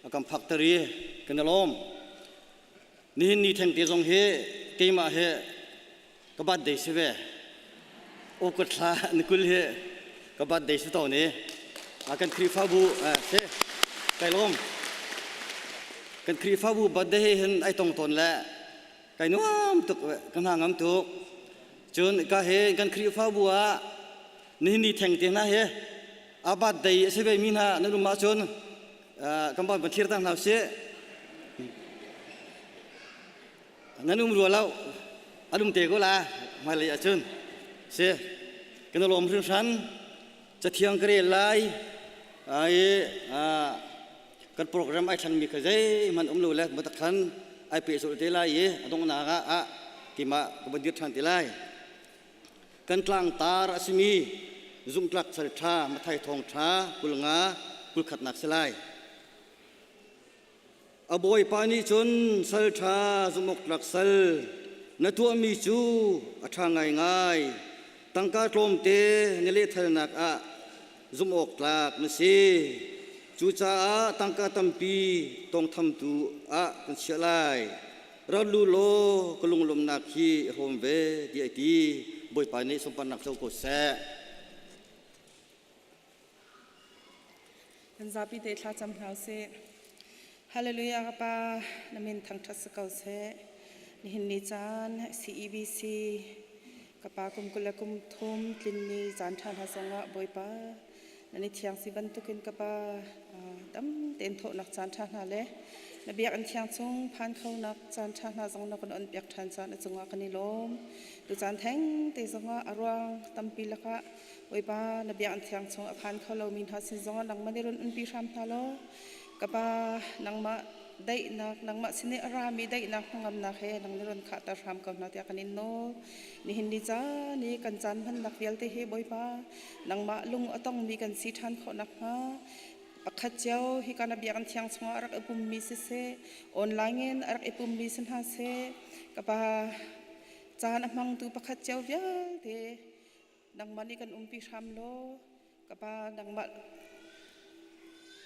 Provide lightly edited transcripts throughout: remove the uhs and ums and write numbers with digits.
a kan phakter i kan i lawm. Nihin ni thengte zong hi keimah he ka birthday si ve. August thla ni 20 hi ka birthday si tawn i kan Khrihfabu si kai lawm. Kan Khrihfabu birthday he hin ai tong tawn le kai nuam tuk ka hna ngam tuk. Cun ka he kan Khrihfabu ah nihin ni theng te hna hi a birthday a si ve mi hna nan um ahcun kan ban van thlir tang hna usih. Nan um rua lo an um te ko la hmailei ahcun si kan i lawm hringhran cathiang ka rel lai ai kan program ai thlanmi kha zeihmanh um lo le matak khan ai pehzulh te lai i a donghnak ah keimah ka van dir ṭhan te lai. Kan tlangtar a simi zumhtlak sal ṭha Mathai thawngṭha 50 kul khatnak si lai. A bawipa nih cun sal ṭha zumhawktlak sal na tuahmi cu a ṭha ngaingai. Tangka tlawmte na lehthalnak ah zumhawktlak na si. Cucaah tangka tampi tawngthamtu ah kan chiah lai. Rat lu law ka lunglawmhnak hi i hrawm ve tiah a ti. Bawipa nih sunparnak co ko seh. Kan zapi te thla cam hna usih. Hallelujah ka pa na min thangṭhat si ko seh. Nihin ni caan CEBC ka pa kum 23 tlin ni caan ṭha hna zongah Bawipa nan i thiang si bantukin ka pa dam tein thawhnak caan ṭha hna le na biakinn thiang chung phan khonak caan ṭha hna zong na kan on piak ṭhan caan a cungah kan i lawm. Tu caan theng te zongah a ruang tampi lakah Bawipa na biakinn thiang chung a phan kho lomi hna sin zongah nangmah nih run umpi hram hna law ka Pa nangmah daihnak nangmah sin i a rami daihnak hnangamnak he nang nih run khahter hram ko hna tiah kan in nawl. Nihin ni caan i kan caan hmannak vialte hi Bawipa nangmah lung a tongmi kan si ṭhan khawh nakhnga pakhat cio hika na biakinn thiang chungah a rak i pummi siseh online in a rak i pummi si hna seh ka Pa caan a hmangtu pakhat cio vialte nangmah nih kan umpi hram law ka pa nangmah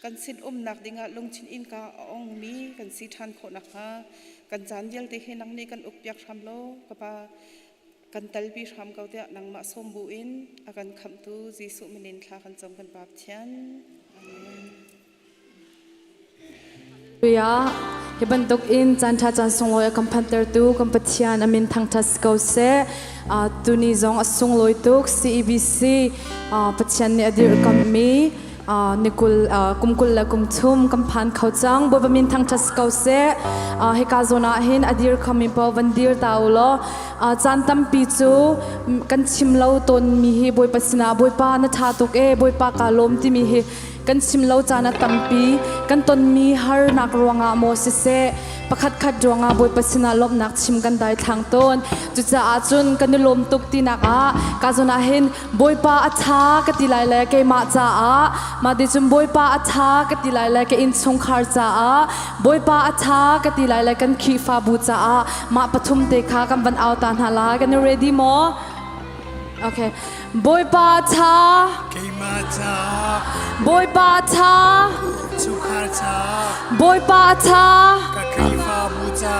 kan sin umnak dingah lungthin innka a ongmi kan si ṭhan khawh nakhnga kan caan vialte hi nang nih kan ukpiak hram law ka pa kan talpi hram ko tiah nangmah sawm bu in a kan khamhtu Jesuh min in thla kan cam kan Pa Pathian. Amen. Hallelujah. Hi bantuk in caan ṭha caan sunglawi a kan phantertu kan Pathian a min thangṭhat si ko seh. Tuni zong a sunglawi tuk CEBC Pathian nih a dirhkamhmi ni 20 kum 20 le kum thum kan phan kho cang. Bawipa min thangṭhat si ko seh. Hika zawn ah hin a dir khomi paoh van dir ta u law caan tampi cu kan chim lo tawnmi hi Bawipa sinah Bawipa na ṭha tuk ee Bawipa kaa lawm timi hi kan chim lo caan a tampi kan tonmi harnak ruangah maw siseh pakhat khat ruangah Bawipa sinah lawmhnak chim kan daithlang tawn cucaah cun kan i lawm tuk tinak ah ka zawn ah hin Bawipa a ṭha ka ti lai le keimah caah mah ti cun Bawipa a ṭha ka ti lai le ka innchungkhar caah Bawipa a ṭha ka ti lai le kan Khrihfabu caah mah pathum te kha kan van au ta hna lai kan i ready maw Okay. Bawipa tha. Keimah ca. Bawipa tha. Chungkhar ca. Bawipa tha. Ka Khrihfabu ca.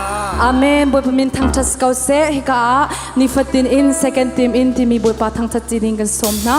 Amen. Bawipa min thangṭhat ko seh. Hika ah nifatin in second team in timi Bawipa thangṭhat ci ding kan sawm hna.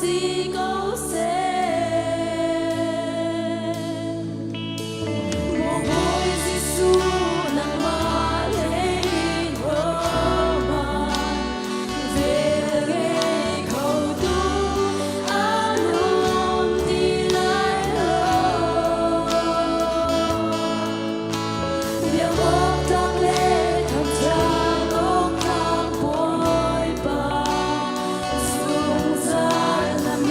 si ko seh. Maw Bawi Jesuh nangmah lei in roman vel ngei kho tu an um ti lai lo. Biak awk tlak le thangṭhat awk tlak Bawipa zungzal na min.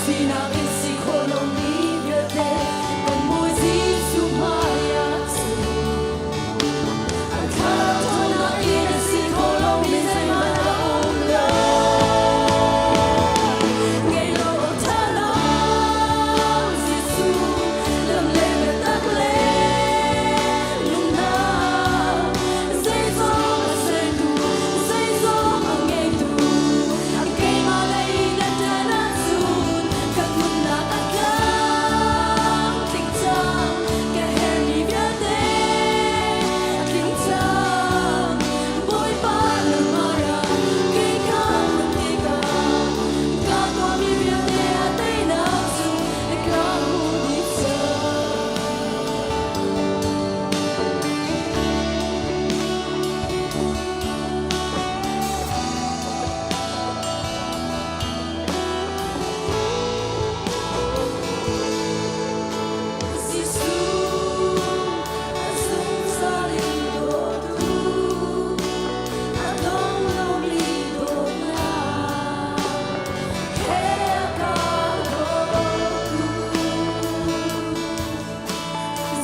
sinak in si khawh lomi vialte kan Bawi Jesuh hmaiah cun a thlarau ṭhawnnak in a si khawh lomi zeihmanh a um lo. Ngei lo awk ṭha lo Jesuh lam le biatak le nunnak zeizong a sertu zeizong a ngeitu keimah lei na ṭan ahcun ka nunnak a tlam tling cang ka herhmi vialte a tling cang Bawipa na hmaiah kei ka kun tikah ka tuahmi vialte a teinak cu ka hmuh dih cang. Jesuh a zungzal in dawtu a dong lomi dawtnak he a ka dawtu.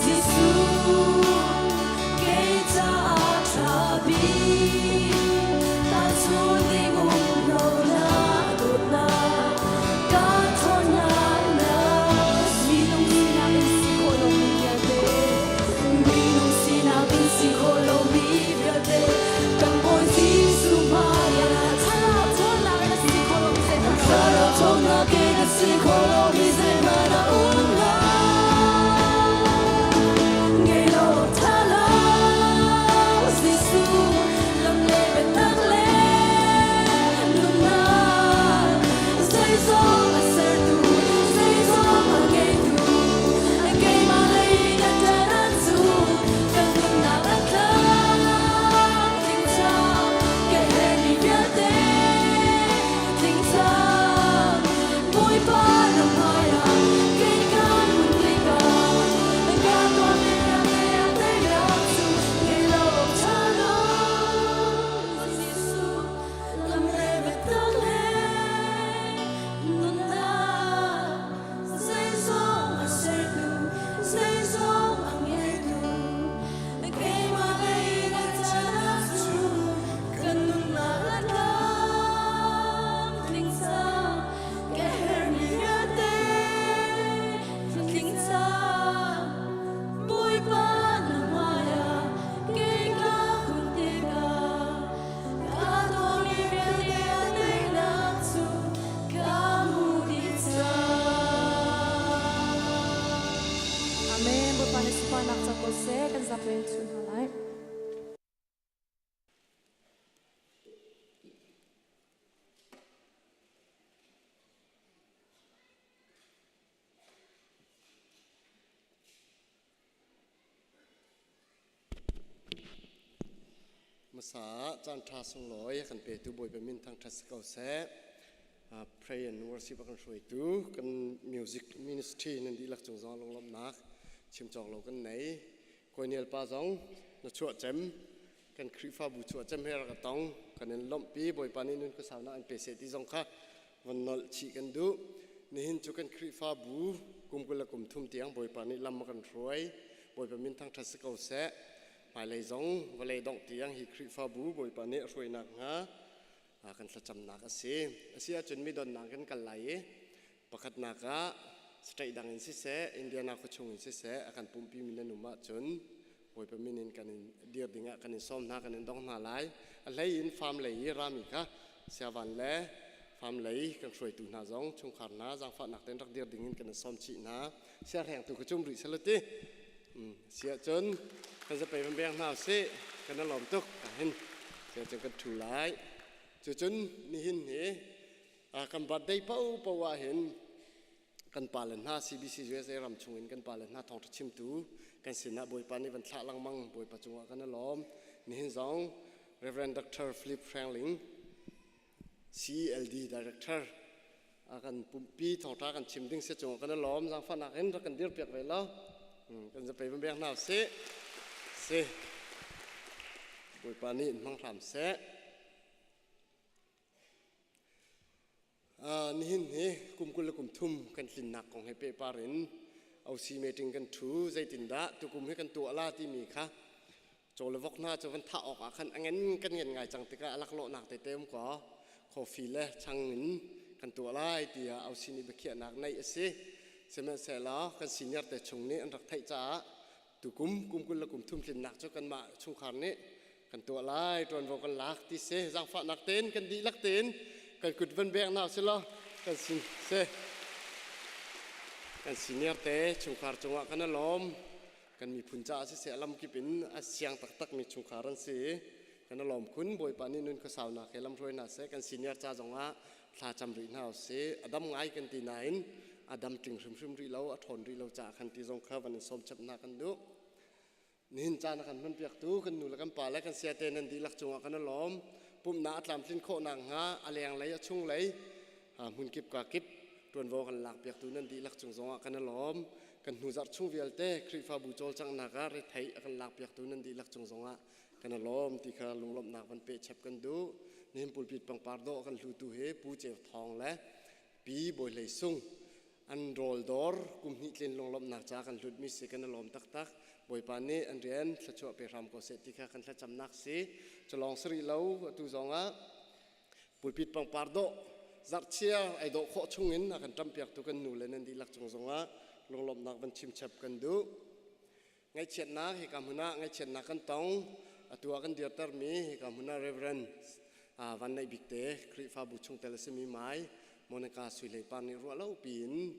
Jesuh kei caah ṭha bik tahchun ding um lo na dawtnak ka ṭhawnnak na minung sinak in si khawh lomi vialte minung sinak in si khawh lomi vialte kan Bawi Jesuh hmaiah thlarau ṭhawnnak in a si khawh lomi zeihmanh thlarau ṭhawnnak in a si khawh lomi zeihmanh a um lo. Ngei lo ṭha lo Jesuh lam le biatak le nunnak zeizong a sertu zeizong a ngeitu keimah lei na ṭan ahcun kan nunnak a tlam tling cang ka herhmi vialte tling cang Bawipa na hmaiah kei kan hun tikah ka tuahmi teinak cu ngei lo ṭha lo Jesuh lam le biatak le nunnak zeizong a sertu zeizong a ngeitu keimah lei na chan ahcun kan nunnak a tlam tling cang ka herhmi vialte tling cang Bawipa na hmaiah kei ka kun tikah ka tuahmi vialte a teinak cu ka hmuh dih cang. Amen. Bawipa nih sunparnak co ko seh. Kan zapi in chun hna lai. Hmasa caan ṭha sunglawi kan petu Bawipa min thangṭhat si ko seh. Pray and worship a kan hruaitu kan music ministry nan dihlak cung zong lunglawmhnak chim cawk lo kan nei. Kawinial pa zong na chuah cem kan Khrihfabu chuah cem he rak ka tong kan in lawmhpi Bawipa nih nun khuasaunak an pe seh ti zong kha von nolh chih kan duh. Nihin cu kan Khrihfabu kum 20 le kum thum tiang Bawipa nih lam a kan hruai. Bawipa min thangṭhat si ko seh. Hmailei zong vawlei dongh tiang hi Khrihfabu Bawipa nih a hruainak hnga kan thlacamnak a si. A si ahcun mi donnak kan kal lai i pakhatnak ah state dang in siseh, Indiana khuachung in siseh a kan pumpi mi nan um ahcun Bawipa min in kan in dir dingah kan in sawm hna, kan in dong hna lai. A hlei in farm lei i rami kha siavan le farm lei kan hruaitu hna zong chungkhar hna zaangfahnak tein rak dir ding in kan in sawm chih hna. Siahreng tu kha cum rih selaw ti. Si ahcun kan zapei van beng hna usih. Kan i lawm tuk. Hin siahcun kan ṭhu lai. Cucun nihin hi kan birthday paohpaoh ah hin kan pale hna CBC USA ram chungin kan pale hna thawngṭha chimtu kan sinah Bawipa nih van thlah lengmang Bawipa cungah kan i lawm. Nihin zong Reverend Dr. Philip Franklin CELD Director a kan pumpi thawngṭha kan chim ding si cungah kan i lawm zaangfahnak in rak kan dirpiak ve law kan zapei van bek hna usih si Bawipa nih in hmang hram seh. Nihin hi kum 23 kan tlinnak kong he pehpar in OC meeting kan ṭhu. Zeitindah tukum hi kan tuah la timi kha caw le vok hna cu van thah awk ah khan a ngen kan ngen ngai cang tikah a laklawhnak tete um kaw coffee le chang in kan tuah lai tiah OC nih biakhiahnak neih a si. Sihmanhsehlaw kan senior te chung nih an rak theih caah tukum kum 23 tlinnak cu kanmah chungkhar nih kan tuah lai ṭuanvo kan lak ti si. Zaangfahnak tein kan dihlak tein kan kut van bek hna usih law kan sin si kan senior te chungkhar cungah kan alawm. Kan miphun caah siseh, a lamkip in a siang taktakmi chungkhar an si. Kan alawm khun. Bawipa nih nun khuasaunak he lamhruai hna seh. Kan senior ca zongah thla cam rih hna usih. A dam ngai kan ti nain a dam tling hrimhrim rih lo, a ṭhawn rih lo caah khan ti zong kha van in sawm chap hna kan duh. Nihin caan a kan hmanpiaktu kan nu le kan pa le kan siate nan dihlak cungah kan alawm. Pumhnak a tlamtlin khawh nakhnga a lenglei a chunglei hmunkip kakip ṭuanvo kan lakpiaktu nan dihlak cung zongah kan alawm. Kan hnu zarh chung vialte Khrihfabu cawlcanghnak ah rethei a kan lakpiaktu nan dihlak cung zongah kan alawm ti kha lunglawmhnak van pehchap kan duh. Nihin pulpit pangpar dawh kan hlutu hi Pu Ceu Thawng le Pi Bawi Hlei Sung an rawl dawr kum hnih tlin lunglawmhnak ca kan hlutmi si. Kan alawm taktak. Bawipa nih an rian thluachuah pe hram ko seh ti kha kan thlacamnak si. Culawng si rih lo, atu zongah pulpit pangpar dawh zarhchia ai dawh khawh chungin a kan ṭampiaktu kan nu le nan dihlak cung zongah lunglawmhnak van chimchap kan duh. Ngaihchiatnak, hika hmun ah ngaihchiatnak kan tong. Atu ah kan dirtermi hika hmun ah Reverend Van Neih Bik te, Khrihfabu chungtel a simi Mai Monica Sui Hlei Par nih ruah lo piin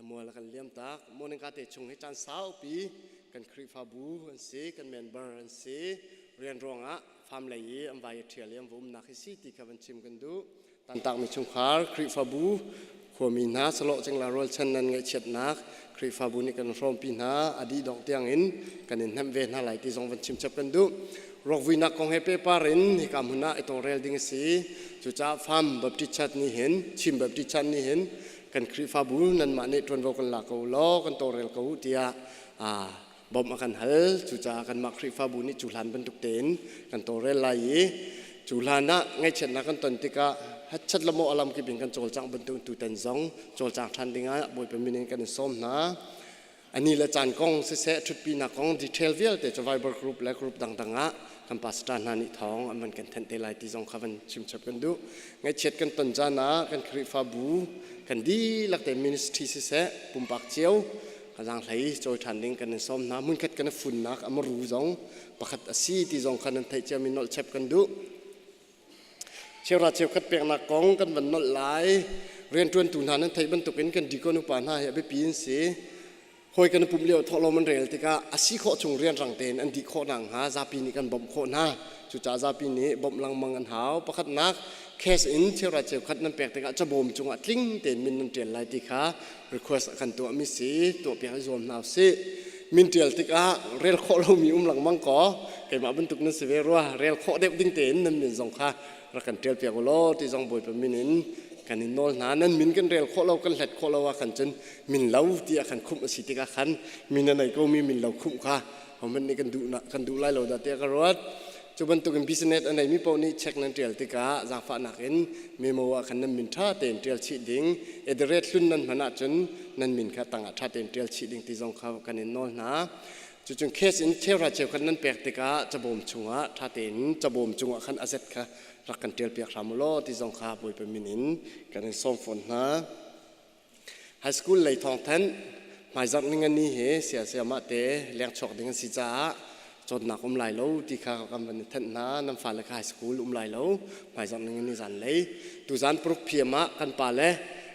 mual a kan liam tak. Monica te chung hi caan saupi kan Khrihfabu an si, kan member an si. Rian ruangah farm lei i an vai i ṭhial i an va umnak hi si ti kha van chim kan duh. Tantakmi chungkhar, Khrihfabu, khuami hna, salawh cingla rualchan nan ngaihchiatnak Khrihfabu nih kan hrawmpi hna. A dih dongh tiangin kan in hnemh ve hna lai ti zong van chimchap kan duh. Ruakvuinak kong he pehpar in hika hmun ah i tawlrel ding a si. Cucaah Farm Baptist Church nih hin, Chin Baptist Church nih hin kan Khrihfabu nanmah nih ṭuanvo kan la ko law kan tawlrel ko u tiah bawmh a kan hal. Cucaah kanmah Khrihfabu nih cu hlan bantuk tein kan tawlrel lai i cu hlan ah ngaihchiatnak kan ton tikah hatchat le maw alam kip in kan cawlcangh bantuk tutan zong cawlcang ṭhan dingah Bawipa min in kan in sawm hna. Ani le caan kong siseh, ṭhutpinak kong detail vialte cu Viber group le group dangdang ah kan pastor hna nih thawng an van kan thenh te lai ti zong kha van chimchap kan duh. Ngaihchiat kan ton caan ah kan Khrihfabu kan dihlak te ministry siseh, pumpak cio Zaanghlei cawi ṭhan ding kan in sawm hna. Hmunkhat kan i funnak a maru zong pakhat a si ti zong kha nan theih ciami nolh chep kan duh. Cheuhra cheukhat peknak kong kan van nolh lai. Rianṭuantu hna nan theih bantukin kan deacon upa hna hi a biapi in si. Hawi kan i pumh lio thawhlawm an rel tikah a si khawh chung rianrang tein an dih khawh nakhnga zapi nih kan bawmh khawh hna. Cucaah zapi nih bawmh lengmang an hau. Pakhatnak, cash in cheuhra cheukhat nan pek tikah cabawm cungah tling tein min nan ṭial lai ti kha request a kan tuahmi si. Tuahpiak i zuam hna usih. Min ṭial tikah rel khawh lomi um lengmang kaw keimah bantuk nan si ve rua. Rel khawh deuh ding tein nan min zong kha rak kan ṭial piak u law ti zong Bawipa min in kan in nawl hna. Nan min kan rel khawh lo, kan hlet khawh lo ah khan cun min lo tiah kan khumh a si tikah khan min a nei komi min lo khumh kha hohmanh nih kan duh lai lo dah tiah ka ruat. Cu bantukin business a neimi paoh nih check nan ṭial tikah zaangfahnak in memo ah khan nan min ṭha tein ṭial chih ding, address hlun nan hman ahcun nan min kha tangah ṭha tein ṭial chih ding ti zong kha kan in nawl hna. Cucun case in cheuhra cheukhat nan pek tikah cabawm chungah ṭha tein cabawm cungah khan a zet kha rak kan ṭial piak hram u law ti zong kha Bawipa min in kan in sawm fawn hna. High school lei thawngthanh hmaizarh ningani hi siasiamah te lengchuak ding an si caah cawnnak um lai lo ti kha kan van i thanh hna. Nan fale kha high school um lai lo hmaizarh ningani zanlei. Tuzan paruk PM ah kan pa le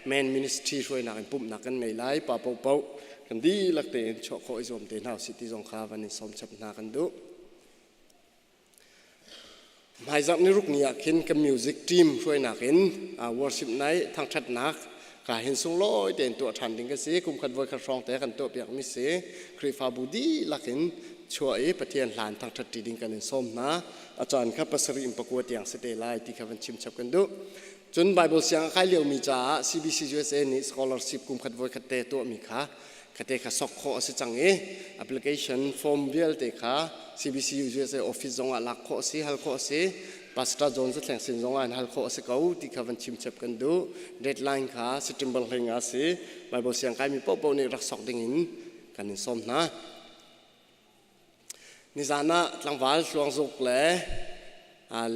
main ministry hruainak in pumhnak kan ngei lai. Pa paohpaoh kan dihlak tein chuah khawh i zuam te hna usih ti zong kha van in sawm chap hna kan duh. Hmaizarh niruk ni ah khin kan music team hruainak in worship night thangṭhatnak ka hin sunglawi tein tuah ṭhan ding ka si. Kum khat voi khat hrawng te kan tuah piakmi si. Khrihfabu dihlak in chuah i Pathian hlan thangṭhat ṭi ding kan in sawm hna. A caan kha pasarih in pakua tiang si te lai ti kha van chim chap kan duh. Cun Bible siang a kai liomi caah CBC USA nih scholarship kum khat voi khat te tuahmi kha khate kha sok khawh a si cang i application form vialte kha CBC USA office zongah lak khawh a si, hal khawh a si. Pastor John Zathleng sin zong ah hal khawh a si ko ti kha van chim chep kan duh. Deadline kha September 5 a si. Bible siang kaimi paohpaoh nih rak sok ding in kan in sawm hna. Nizan ah tlangval tluangzuk le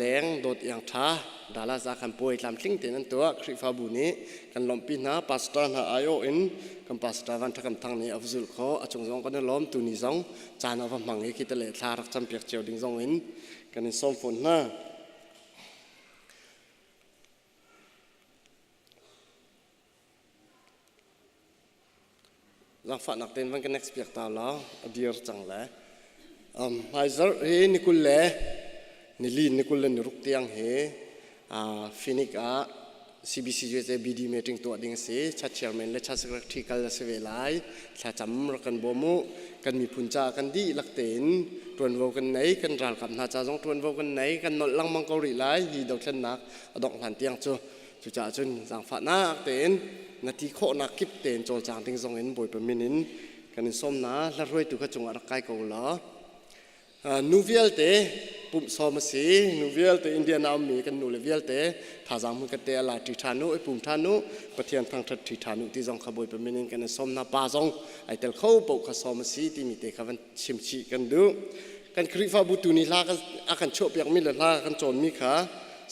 leng dawt iang ṭha Dallas ah khan puai tlamtling tein an tuah. Khrihfabu nih kan lawmhpi hna. Pastor hna aiawh in kan pastor Van Ṭha Kam Thang nih a va zulh khawh. A cung zong kan i lawm. Tuni zong caan a va hmang i khi te le thla rak campiak cio ding zong in kan in sawm fawn hna. Zaangfahnak tein van ka next piak ta law a dir cang le hmaizarh hi ni 20 le nili ni 26 tiang hi Phoenix ah CBC USA BD meeting tuah ding a si. Church chairman le church secretary kal a si ve lai. Thlacam rak kan bawm u. Kan miphun caah kan dihlak tein ṭuanvo kan nei. Kan ralkap hna ca zong ṭuanvo kan nei. Kan nolh lengmang ko rih lai. Hi dothlennak a dongh hlan tiang cu. Cucaah cun zaangfahnak tein na ti khawhnak kip tein cawlcang ding zong in Bawipa min in kan in sawm hna. Hla hruaitu kha cungah rak kai ko law. Nu vialte pumh sawm a si. Nu vialte Indiana ummi kan nule vialte thazaang hmun kan te a la ṭi ṭhan u, i pum ṭhan u, Pathian thangṭhat ṭi ṭhan u ti zong kha Bawipa min in kan in sawm hna. Pa zong ai tel kho paoh kha sawm a si timi te kha van chim chih kan duh. Kan Khrihfabu tu nih hla a kan chuahpiakmi le hla kan cawnmi kha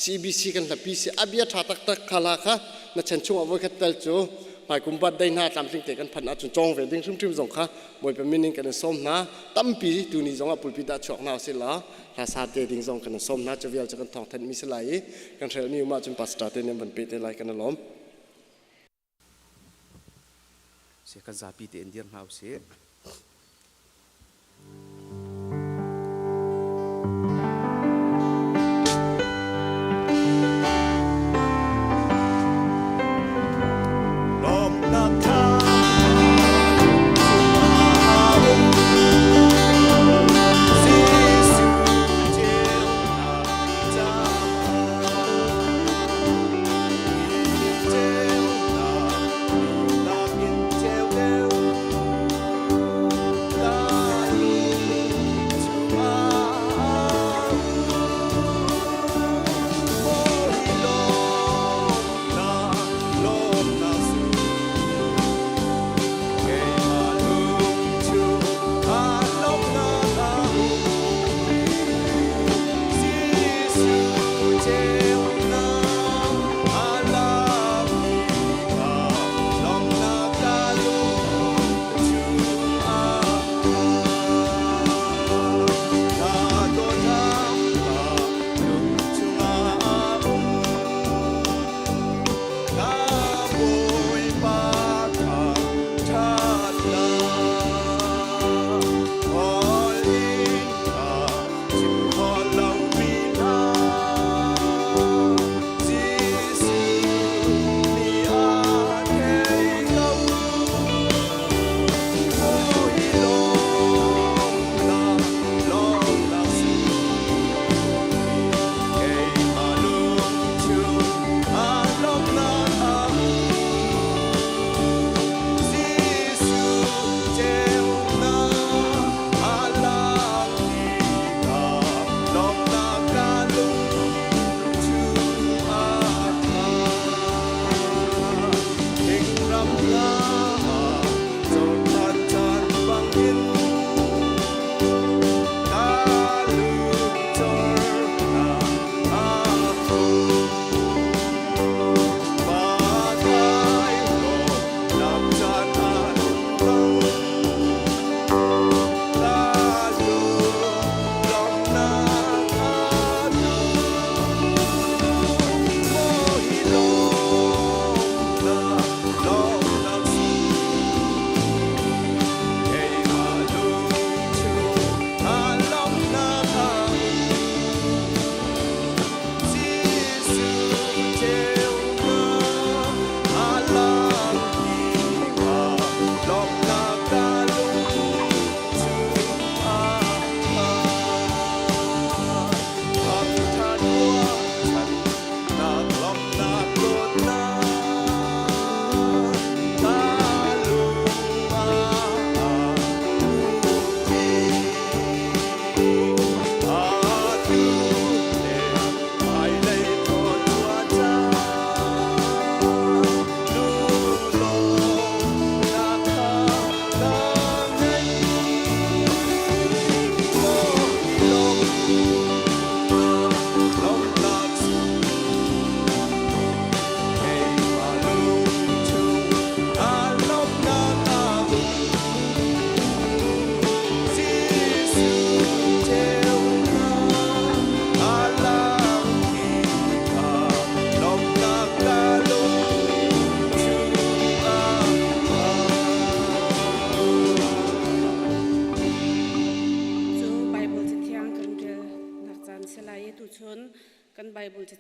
CBC kan hlapi si a bia ṭha taktak kha la kha na chan chung ah voikhat tal cu hmaikum birthday hna tlamtling te kan phanh ahcun cawng ve ding hrimhrim zong kha Bawipa min in kan in sawm hna. Tampi tuni zong ah pulpit ah chuak hna usih law hla sa te ding zong kan in sawm hna. Cu vial cu kan thawng thanhmi si lai i kan hrelmi um ahcun pastor te nih an van peh te lai kan i lawm. Si kan zapi tein dir hna usih.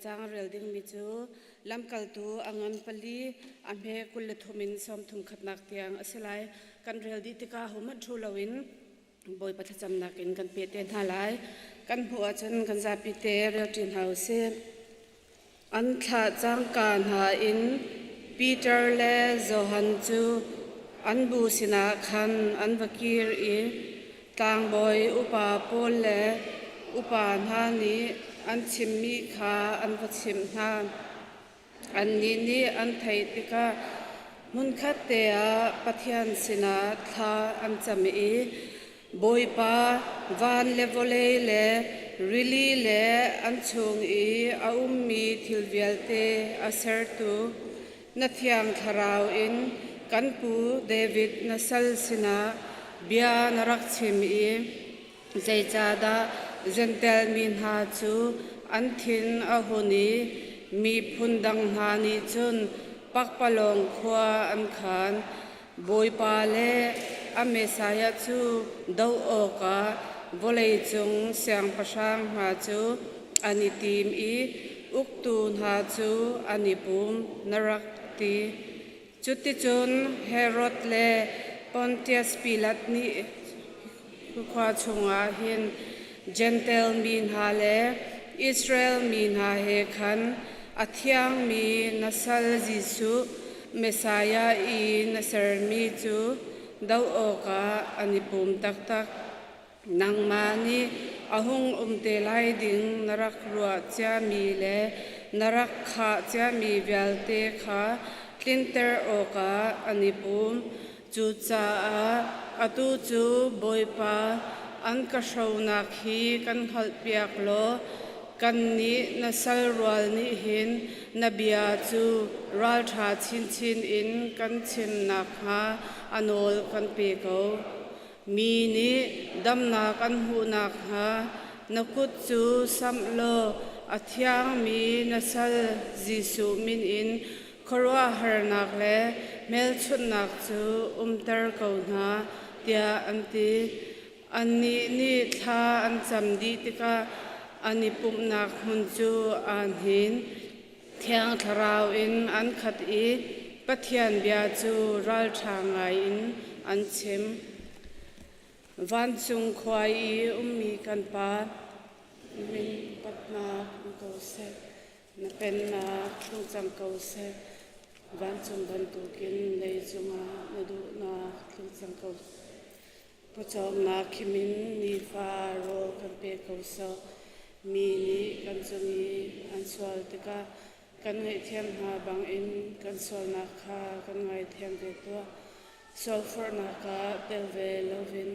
Caang rel dingmi cu Lamkaltu a ngan pali a hme 23 in 30 khatnak tiang a si lai. Kan rel dih tikah hohmanh ṭhu loin Bawipa thlacamnak in kan peh te hna lai. Kan hmuh ahcun kan zapi te relṭi hna u sih. An thlah cangka hna in Peter le Johan cu an bu sinah khan an va kir i tlangbawi upa pawl le upa hna nih an chimmi kha an va chimh hna. Annih nih an theih tikah hmunkhat te ah Pathian sinah thla an cam i Bawipa, van le vawlei le rili le an chung i a ummi thil vialte a sertu na Thiang Thlarau in kan pu David na sal sinah bia na rak chim i Zeicahdah Jentail mi hna cu an thin a hun i miphun dang hna nih cun pakpalawng khua an khan? Bawipa le a Messiah cu doh awkah vawleicung siangpahrang hna cu an i tim i uktu hna cu an i pum, na rak ti. Cuticun Herod le Pontius Pilat nih khua chungah hin Jentail mi hna le Israel mi hna he khan a thiangmi na sal Jesuh Messiah i na sermi cu doh awkah an i pum taktak. Nangmah nih a hung um te lai ding na rak ruah ciami le na rak khah ciami vialte kha tlinter awkah an i pum. Cucaah atu cu Bawipa, an ka hronak hi kan hngalhpiak law kannih na sal rual nih hin na bia cu ralṭha chinchin in kan chim nakhnga a nawl kan pe ko. Mi nih damnak an hmuh nakhnga na kut cu samh law a thiangmi na sal Jesuh min in khuaruahharnak le hmelchunhnak cu umter ko hna, tiah an ti. Annih nih thla an cam dih tikah an i pumhnak hmun cu aa hnin. Thiang Thlarau in an khat i Pathian bia cu ralṭha ngaiin an chim. Vancung khua i ummi kan Pa, min upatnak um ko seh. Na pennak tlung cang ko seh. Vancung bantukin lei cungah na duhnak tlung cang ko seh. Pawcawmnak khim in nifa rawl kan pe ko sawh. Mi nih kan cung i an sual tikah kan ngaihthiam hna bangin kan sualnak kha kan ngaithiam ve tuah. Sualforhnak ah tel ve loin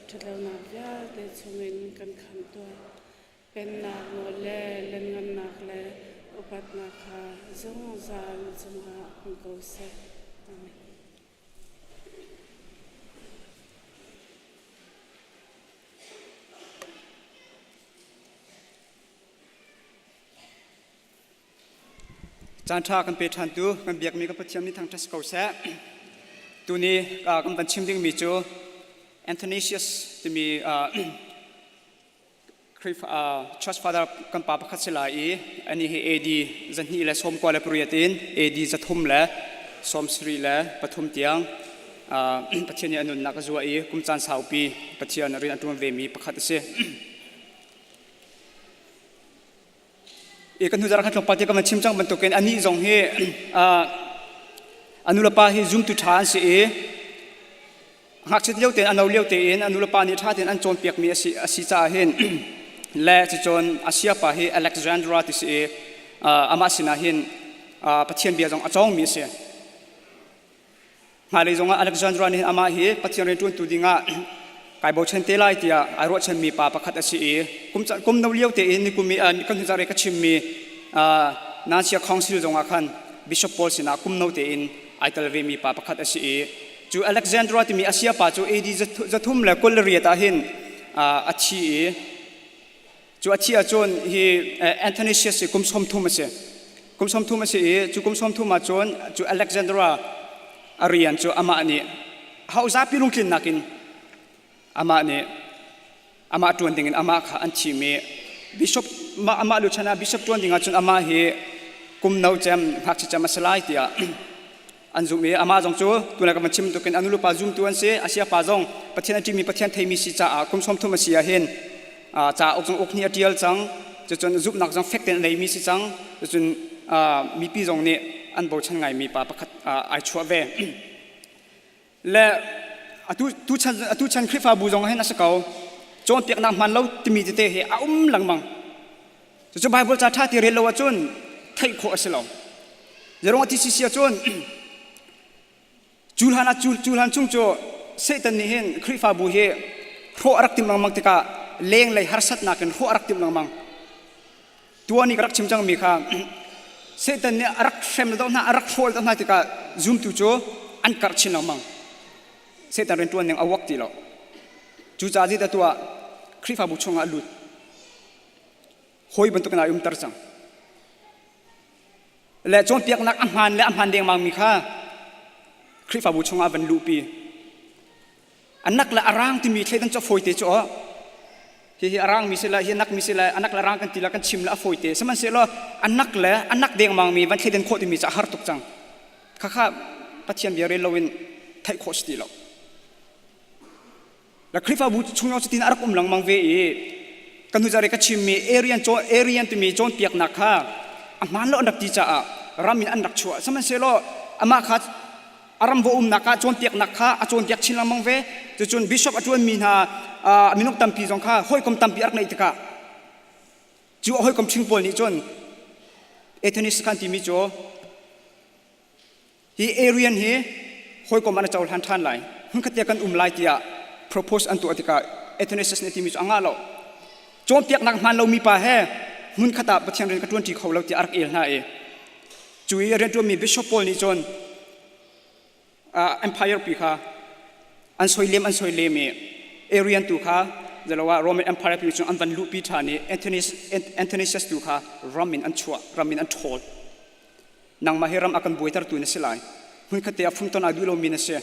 ṭhatlonak vialte chungin kan khamh tuah. Pennak nawl le lianngannak le upatnak kha zungzal na cungah um ko seh. Amen. Caan ṭha kan pe ṭhantu kan biakmi kan Pathian nih thangṭhat si ko seh. Tuni kan van chim dingmi cu Athanasius timi Khrihfa Church Father kan pa pakhat si lai i ani hi AD 298 in AD 373 tiang Pathian nih a nunnak a zuah i kum caan saupi Pathian rian a ṭuan vemi pakhat a si. I kan hnu zarh khan tlawmpal te ka van chim cang bantukin anih zong hi a nulepa hi zumtu ṭha an si i ngakchiat lio tein a no lio tein a nulepa nih ṭha tein an cawnpiakmi a si a si caah hin le cucun a siapa hi Alexandra ti si i amah sinah hin Pathian bia zong a cawngmi a si. Hmailei zongah Alexandra nih amah hi Pathian rianṭuantu dingah kai bochan te lai tiah ai ruahchanmi pa pakhat a si i kum kum no lio tein nikum i kan hnu zarh i ka chimmi Nansia Council zongah khan Bishop Paul sinah kum no tein ai tel vemi pa pakhat a si i cu Alexandra timi a siapa cu AD 328 ah hin a thi i Cu a thih ahcun hi Athanasius hi kum 30 a si. Kum 30 a si i cu kum 30 ahcun cu Alexandra a rian cu amah nih ho zapi lungtlinnak in amah nih amah ṭuan dingin amah kha an thim i bishop mah amah lu chan ah bishop ṭuan ding ahcun amah hi kum no cem ngakchia cem a si lai tiah an zumh i amah zong cu tuna ka van chim tukin a nulepa zumtu an si a siapa zong Pathian a ṭihmi Pathian theimi si caah kum 30 a si ah hin ca uk zong uk nih a ṭial cang cucun zumhnak zong fek tein a neimi si cang cucun mipi zong nih an bochan ngaimi pa pakhat ai chuah ve Le atu tuchan atu chan Khrihfabu zong hin a si ko. Cawnpiaknak hmaan lo timi tete hi a um lengmang. Cucu Bible ca ṭha ti rel lo ahcun theih khawh a si lo. Zeruang ti si ahcun cu hlan ah cu hlan chung cu Satan nih hin Khrihfabu hi hrawh a rak timh lengmang tikah lenglei harsatnak in hrawh a rak timh lengmang. Tuan i ka rak chim cangmi kha Satan nih a rak hrem le hna a rak hrawl hna tikah zumtu cu an karh chin lengmang. Satan rianṭuan ning a uak ti lo. Cucaah zeidah tuah Khrihfabu chungah a lut. Hawi bantukin ai umter cang. Le cawnpiaknak a hmaan le a hmaan dengmangmi kha Khrihfabu chungah a van luhpi. A nak le a rang timi thleidan cu a fawite cu aw. Hihi a rangmi si le hi a nakmi si le a nak le rang kan ti le kan chim le a fawite. Sihmanhsehlaw a nak le a nak dengmangmi van thleidan khawh timi cu a har tuk cang. Khakha Pathian bia rel loin theih khawh si ti lo. Le Khrihfabu chung zong cutin a rak um lengmang ve i kan hnu ka chimmi Arian Arian timi cawnpiaknak kha a hmaan lo an rak ti caah ram in an rak chuah. Sihmanhsehlaw amah kha a ram va umnak ah cawnpiaknak kha a cawnpiak chin lengmang ve. Cucun bishop a ṭuanmi hna minung tampi zong kha hawikom tampi a rak neih tikah cu a hawikom ṭhing pawl nih cun Athenis khan timi cu hi Arian hi hawikom ah na cohlan ṭhan lai hmunkhat te kan um lai tiah propose an tuah tikah Athanasius nih timi cu a ngah lo cawnpiaknak hmaan lomi pa he hmunkhat ah Pathian rian ka ṭuanṭi kho lo tiah a rak el hna i Cu i rianṭuanmi bishop pawl nih cun empire pi kha an soilem an soilem i Arian tu kha zeloah Roman Empire pi cu an van luhpi ṭhan i Antonius tu kha ram in an chuah ram in an ṭhawl. Nangmah hi ram a kan buaitertu na si lai. Hmunkhat te ah fumton ai duh lomi na si.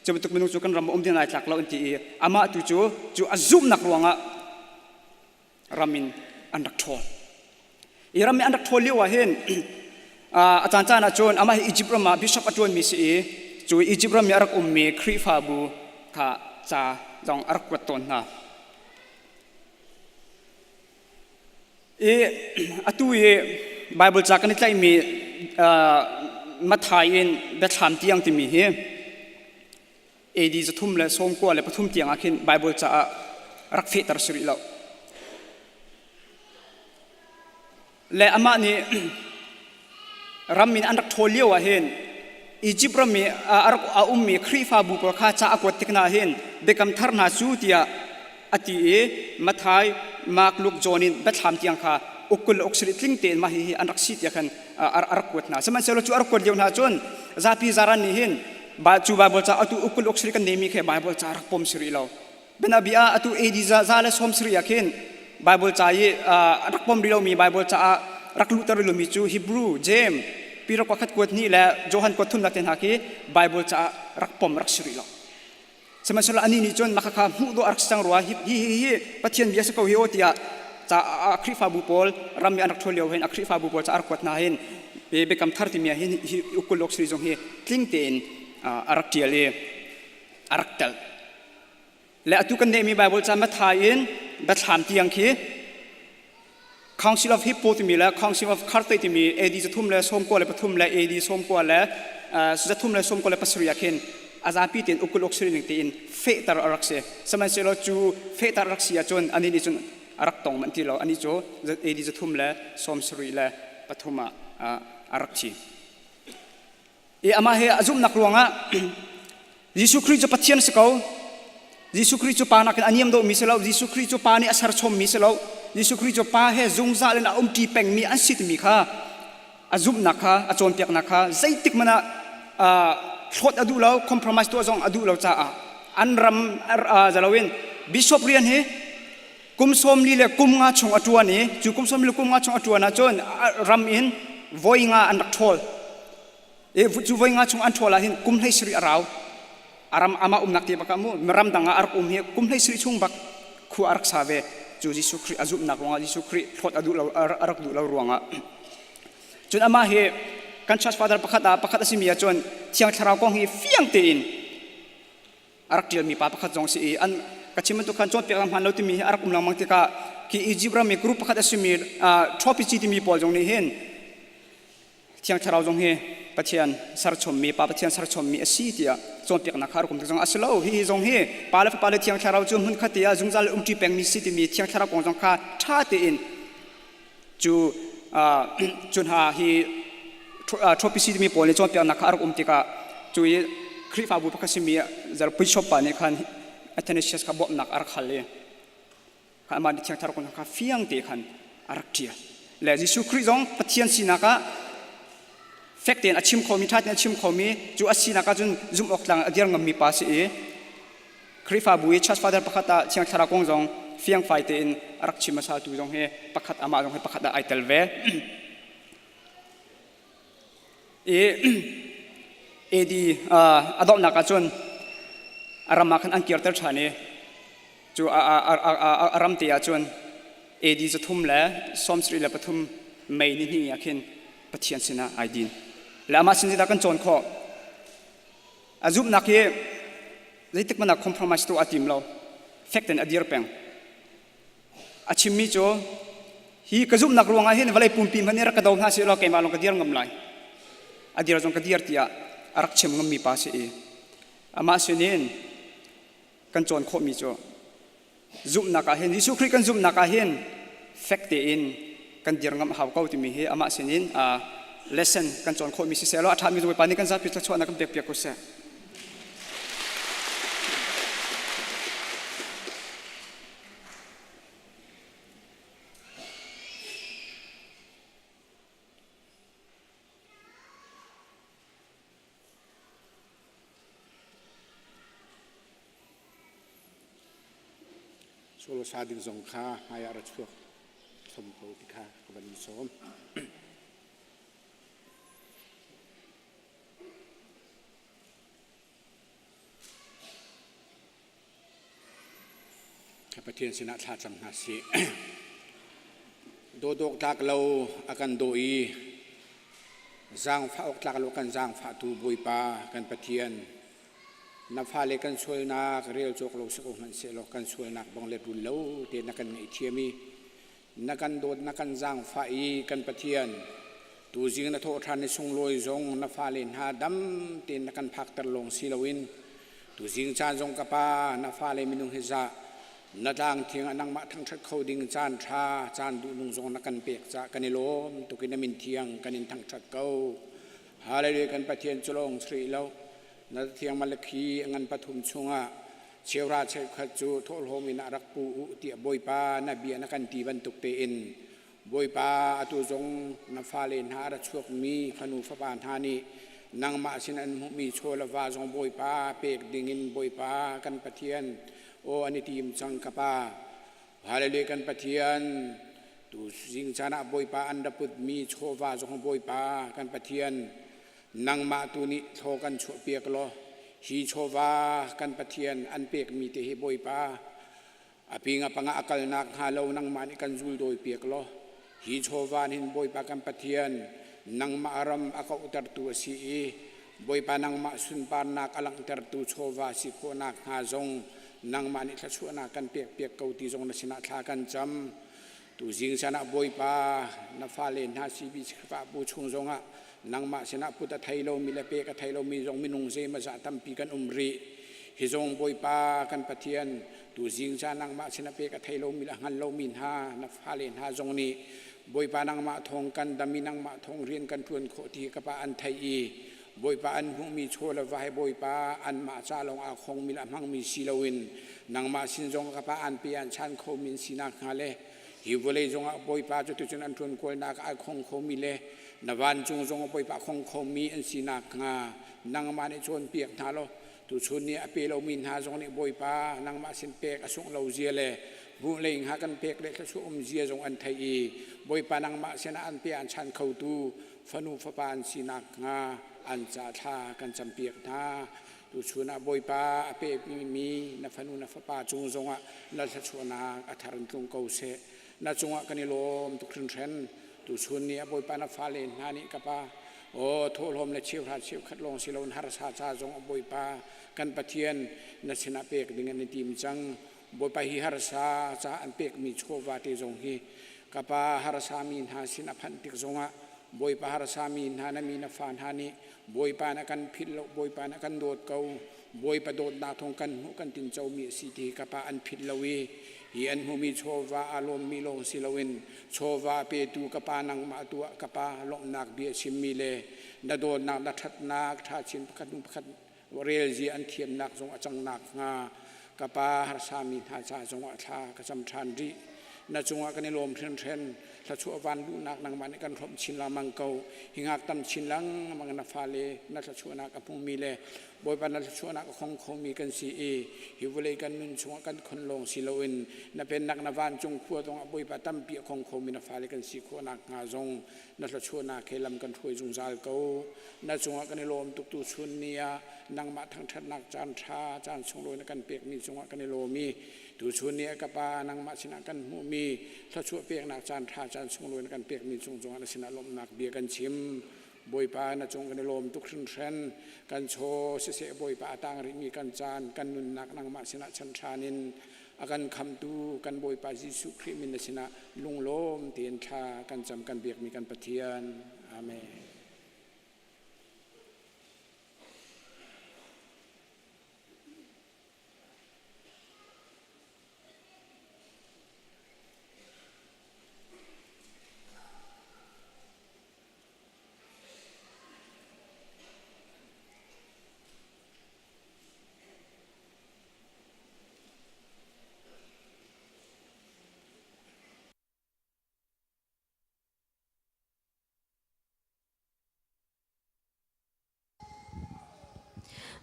Cu bantuk minung cu kan ram ah um ding ai tlak lo an ti i amah tu cu cu a zumhnak ruangah ram in an rak ṭhawl. I ram in an rak ṭhawl lio ah hin a caan caan ah cun amah hi Egypt ram ah bishop a ṭuanmi si i cu Egypt ram i a rak ummi Khrihfabu kha ca zong a rak kuat tawn hna. I atu i Bible ca kan i tlaihmi Matthai in Biathlam tiang timi hi AD 393 tiang ah khin Bible caah rak fehter si rih lo. Le amah nih ram in an rak ṭhawl lio ah hin Egypt ram i a rak a ummi Khrihfabu pawl kha ca a kuat tik hna hin biakam thar hna cu tiah a ti i Matthai, Mark, Luke, John in Biathlam tiang kha uk 20 le uk sarih tling tein mah hihi an rak si tiah khan a rak kuat hna. Sihmanhsehlaw cu a rak kuat lio hna cun zapi zaran nih hin cu Bible ca atu uk 20 uk sarih kan neimi khi Bible ca rak pom si rih lo. Bianabia ah atu AD 190 ah khin Bible ca i rak pom rih lomi Bible ca ah rak luhter rih lomi cu Hebrew, James, Peter kuakhat kuat hnih le Johan kuat thumnak te hna khi Bible ca ah rak pom rak si rih lo. Sihmanhsehlaw anih nih cun mah khakha hmuh dawh a rak si cang rua hi hi hi Pathian bia si ko hi aw tiah ca a Khrihfabu pawl ram i an rak ṭhual lio hin a Khrihfabu pawl ca a rak kuat hna hin biakam thar timi ah hin hi ukulok sui zong hi tling tein a rak ṭial i a rak telh. Le atu kan neihmi Bible ca Matthai in Biathlam tiang khi Council of Hippo timi le Council of Carthage timi AD 393 le AD 397 ah khin a zapi tein ukul uk ning tein fehter a rak si. Sihmanhsehlaw cu fehter a rak si ahcun anih nih cun a rak tong manh ti lo. Anih cu AD 373 ah a rak thi. I amah he a zumhnak ruangah Jesuh Khrih cu Pathian si ko. Jesuh Khrih cu Pa nakin a niam deuhmi si lo. Jesuh Khrih cu Pa nih a serchommi si lo. Jesuh Khrih cu Pa he zungzal in a umṭi pengmi an si timi kha a zumhnak kha a cawnpiaknak kha zeitik hmanh ah hlawt a duh lo, compromise tuah zong a duh lo caah an ram zaloin bishop rian hi kum 40 le kum nga chung a ṭuan i cu kum 40 le kum nga chung a ṭuan ahcun ram in voi nga an rak ṭhawl. E cu voi nga chung an ṭhawl ah hin kum 17 a rau. A ram amah umnak te bak ah mu ram dang ah a rak um hi kum 17 chung bak khua a rak sa ve. Cu Jesuh Khrih a zumhnak ruangah Jesuh Khrih hlawt a duh lo a rak duh lo ruangah. Cun amah hi kan church father pakhat ah pakhat a simi ahcun Thiang Thlarau kong hi fiang tein a rak ṭialmi pa pakhat zong si i an ka chim bantuk khan cawnpiak lang hmaan lo timi hi a rak um lengmang tikah khi Egypt ram i group pakhat a simi Tropici timi pawl zong nih hin Thiang Thlarau zong hi Pathian serchommi Pa Pathian serchommi a si tiah cawnpiaknak kha a rak um tik zong a si lo. Hihi zong hi Pa le Fapa le Thiang Thlarau cu hmunkhat te ah zungzal umṭi pengmi si timi Thiang Thlarau kong zong kha ṭha tein cu cu hna hi Tropici timi pawl nih cawnpiaknak kha a rak um tikah cu i Khrihfabu pakhat simi bishop pa nih khan Athanasius kha bawmhnak a rak hal i kha amah nih Thiang Thlarau kong kha fiang te khan a rak ṭial. Le Jesuh Khrih zong Pathian sinak ah fek tein a chim khomi, ṭha tein a chim khomi cu a sinak ah cun zumh awk tlang a dir ngammi pa si i Khrihfabu i church father pakhat ah Thiang Thlarau kong zong fiangfai tein a rak chim hmasatu zong hi pakhat amah zong hi pakhat ah ai tel ve. I AD a donghnak ah cun a ram ah khan an kirter ṭhan i cu a ram te ah cun AD 373 May ni hnih ah khin Pathian sinah ai din. Le amah sin zeidah kan cawn khawh? A zumhnak hi zeitik hmanh ah compromise tuah a tim lo. Fek tein a dir peng. A chimmi cu hi ka zumhnak ruangah hin vawlei pumpi hmanh nih rak ka do hna seh law keimah lawng ka dir ngam lai. A dir zong ka dir tiah a rak chim ngammi pa si i amah sinin kan cawn khawhmi cu zumhnak ah hin Jesuh Khrih kan zumhnak ah hin fek tein kan dir ngam hau ko timi hi amah sinin lesson kan cawn khawhmi siseh law a ṭhami Bawipa nih kan zapi thluachuahnak kan pekpiak ko seh. Solo sa ding zong kha hmai ah ra chuak thom ko ti kha ka van in sawm. Pathian sinah thla cam hna sih. Dawdawk tlak lo a kan daw i zaangfah awk tlak lo kan zaangfahtu Bawipa kan Pathian na fale kan sualnak rel cawk lo si ko hmanhsehlaw kan sualnak bang le rul lo te na kan ngaihthiam i na kan dawt na kan zaangfah i kan Pathian tuzing na thawh ṭhan i sunglawi zong na fale hna dam tein na kan phakter lawng si loin tuzing caan zong ka pa na fale minung hi zah na tlang thiang ah nangmah thangṭhat kho ding caan ṭha caan duhnung zong na kan pek cah kan i lawm tukin na min thiang kan in thangṭhat ko Hallelujah kan Pathian cu lawng sri lo na thiang malakhi a ngan pathum chungah Cheura cheukhat cu thawhlawm in a rak pu u tiah Bawipa na bia na kan ti bantuk tein Bawipa atu zong na fale hna a ra chuakmi fanu fapa hna nih nangmah sin an hmuhmi chaw le va zong Bawipa pek dingin Bawipa kan Pathian aw an i tim cang ka pa Hallelujah kan Pathian tu zing caan ah Bawipa an ra putmi chawva zong Bawipa kan Pathian Nangmah tu nih thlaw kan chuahpiak law hi chawva kan Pathian an pekmi te hi Bawipa a ping a pang ah a kalnak hnga lo nangmah nih kan zuldawi piak law hi chawva hin Bawipa kan Pathian nangmah ram a kauhtertu a si i Bawipa nangmah sunparnak a langhtertu chawva si khawhnak hnga zong nangmah nih thluachuahnak kan pekpiak ko ti zong na sinah thla kan cam. Tuzing san ah Bawipa na fale hna CBC Khrihfabu chung zongah nangmah sinah put a thei lomi le pek a thei lomi zong minung zeimawzah tampi kan um rih. Hi zong Bawipa kan Pathian tuzing caan nangmah sinah pek a thei lomi le a hngal lomi hna na fale hna zong nih Bawipa nangmah thawng kan dam i nangmah thawng rian kan ṭuan khawh ti ka pa an theih i Bawipa an hmuhmi chaw le va he Bawipa anmah ca lawng aa khongmi le a hmangmi si loin nangmah sin zong ka pa an pe an chan khomi an sinak hnga le hi vawlei zongah Bawipa cu tucun an ṭuan kawlnak ai khong khomi le na vancung zong Bawipa khong khomi an sinak hnga nangmah nih cawnpiak hna law tuchun ni a pe lomi hna zong nih Bawipa nangmah sin pek a sungh lo zia le hmuh lei hnga kan pek le thluachuah um zia zong an theih i Bawipa nangmah sinah an pe an chan khotu fanu fapa an sinak hnga. an ca thla kan campiak hna. Tuchun ah Bawipa a pekmi na fanu na fapa cung zongah na thluachuahnak a thar in tlung ko seh. Na cungah kan i lawm tuk hringhran. Tuchun ni ah Bawipa na fale hna nih ka pa aw thawhlawm le cheuhra cheukhat lawng si loin harsa ca zong ah Bawipa kan Pathian na sinah pek ding an i tim cang. Bawipa hi harsa ca an pekmi chawva te zong hi ka pa harsa mi hna sin a phanh tik zongah Bawipa harsa mi hna na mi na fa hna nih Bawipa na kan philh lo Bawipa na kan dawt ko Bawipa dawtnak thawng kan hmuh kan tinco mi a si ti ka pa an philh lo i hi an hmumi chawva aa lawmmi lawng si loin chawva petu ka pa nangmah tuah ka pa lawmhnak bia chimmi le na dawtnak na ṭhatnak ṭha chin pakhat hnu pakhat relzia an thiamnak zong a cang nakhnga ka pa harsami hna ca zongah thla ka cam ṭhan rih na cungah kan i lawm hrinhren thluachuah van luhnak nangmah nih kan hrawmh chin lengmang ko hi ngak tam chin lengmang na fale na thluachuahnak a hmumi le Bawipa na thluachuahnak a khong khomi kan si i hi vawlei kan nun chungah kan khon lawng si loin na pennak na vancung khua zongah Bawipa tampi a khong khomi na fale kan si khawh nakhnga zong na thluachuahnak he lam kan hruai zungzal ko na cungah kan i lawm tuk tu chun ni ah nangmah thangṭhatnak caan ṭha caan sunglawi na kan pekmi cungah kan i lawm i tuchun ni ah ka pa nangmah sinah kan hmuhmi thluachuah peknak caan ṭha caan sunglawi na kan pekmi cung cungah na sinah lawmhnak bia kan chim Bawipa na cung kan i lawm tuk hringhran kan chaw siseh Bawipa a tang rihmi kan caan kan nunnak nangmah sinah chan ṭhan in a kan khamtu kan Bawipa Jesuh Khrih min na sinah lunglawm tein thla kan cam kan biakmi kan Pathian. Amen.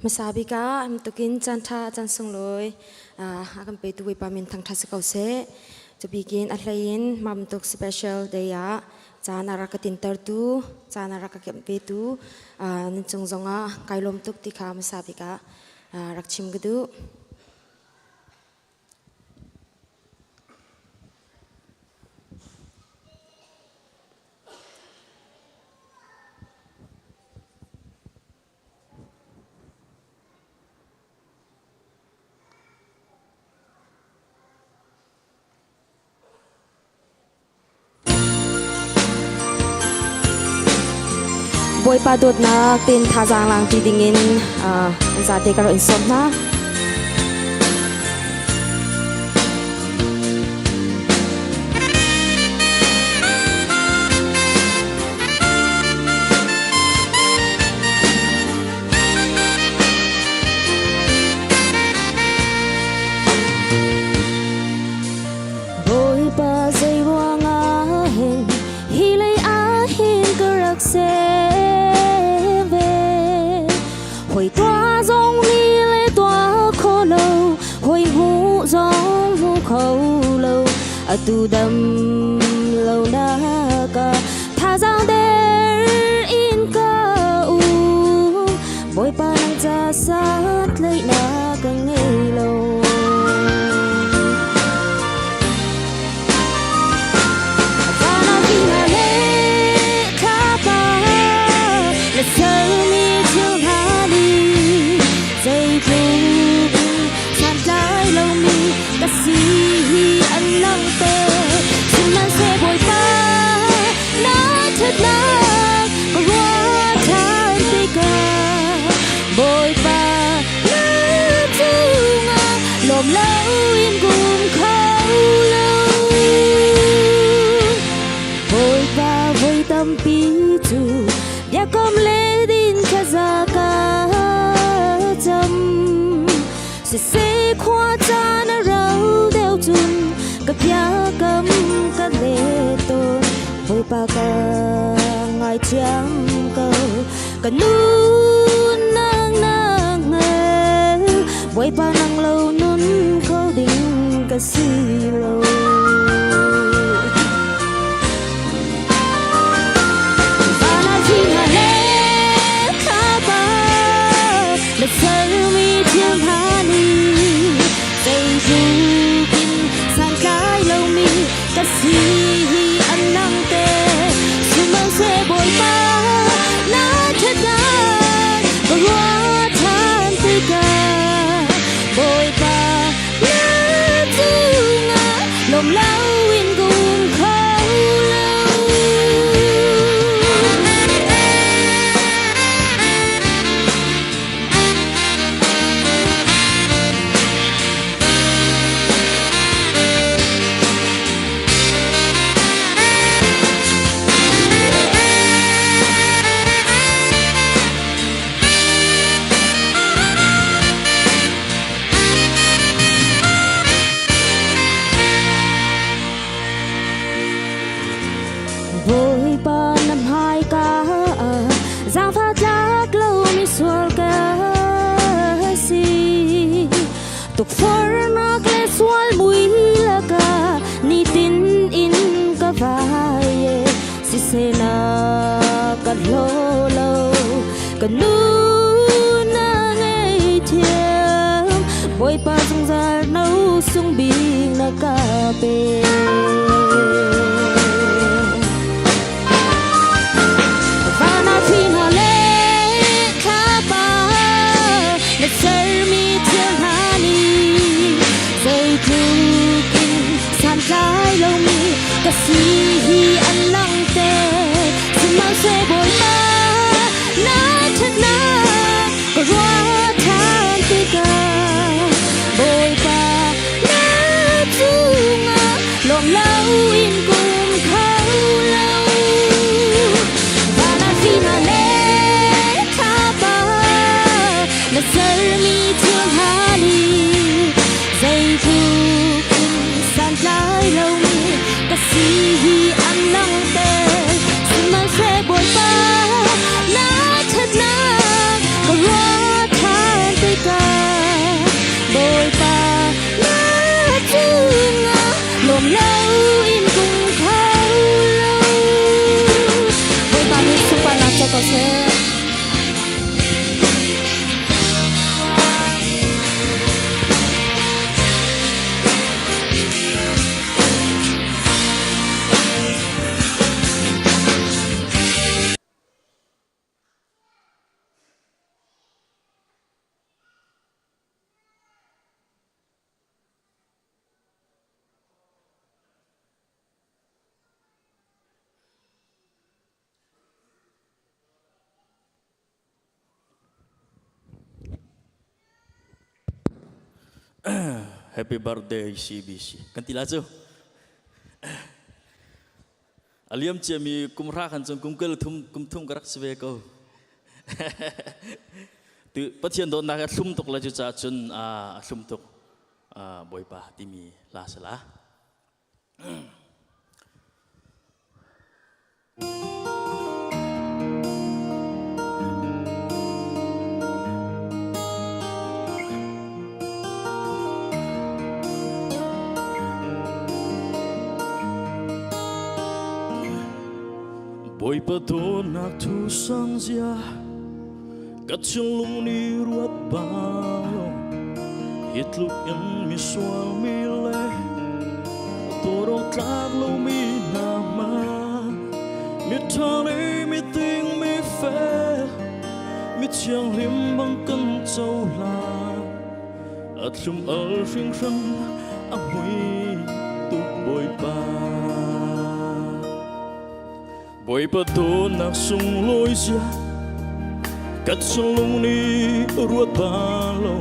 Hmasa bik ah tukin caan ṭha caan sunglawi a kan petu Bawipa min thangṭhat si ko seh. Cubikin a hlei in mah bantuk special day ah caan a rak ka tintertu, caan a rak ka kemh petu nan cung zongah kai lawm tuk ti kha hmasa bik ah rak chim ka duh. Bawipa dawtnak tin thazaang langpi dingin an zate ka rak in sawm hna. Bawipa zei ruangah hin hi lei ah hin ka rak ser ve Hoi tua zong mi le tua kho lo hoi hmu zong hmu kho lo atu dam lo na ka thazaang der in ka u Bawipa nang ca sat leihnak ka ngei lo Bawipa na cungah lawm loin kum kho lo. Bawipa voi tampi cu biakam le din thlaza ka cam. Siseh khua caan a rau deuh cun ka biakam ka let tawn. Bawipa ka ngaithiam ko. Ka nunnak na hngal. Bawipa nang lo nun kho ding ka si lo. Na sermi thil hna nih zeitluk in santlai lomi ka si hi an langhter. Sihmanhseh Bawipa, na ṭhatnak ka ruah ṭhan tikah Bawipa, na cungah lawm loin ka um kho lo. Bawipa na hmaika ah zaangfah tlak lomi sual ka si. Tukforhnak le sual mui lakah nitin in ka vai e siseh na ka hlaw lo ka nu na ngei thiam Bawipa zungzal no sung bik na ka pe. Van ah hna le thlapa na sermi thil hna nih zeitluk in santlai lomi ka si hi an langhter. Sihmanhseh Bawipa na ṭhatnak ka ruah ṭhan tikah Bawipa na cungah lawm loin kum kho lo. Van ah hna le thlapa na sermi thil hna nih zeitluk in santlai lomi ka si hi an langhter. Sihmanhseh Bawipa na ṭhatnak ka ruah ṭhan tikah Bawipa na cungah lawm loin kum kho lo. Bawipa nih sunparnak co ko seh. Happy birthday CBC. Kan ti la cu. A liam ciami kum hra khan cun kum kel thum kum thum ka rak si ve ko. Tu Pathian dawtnak a thlum tuk le cu ca cun a thlum tuk Bawipa timi la sala. Bawipa dawtnak thu sang zia ka thinlung nih ruat bang hi tluk in misual mi le tawro tlak lomi hna ma mi ṭha le mi ting mi fel mi thianghlim bang kan cohlan a thlum al hringhran a mui tuk Bawipa. Bawipa dawtnak sunglawi zia ka thinlung nih ruat bal lo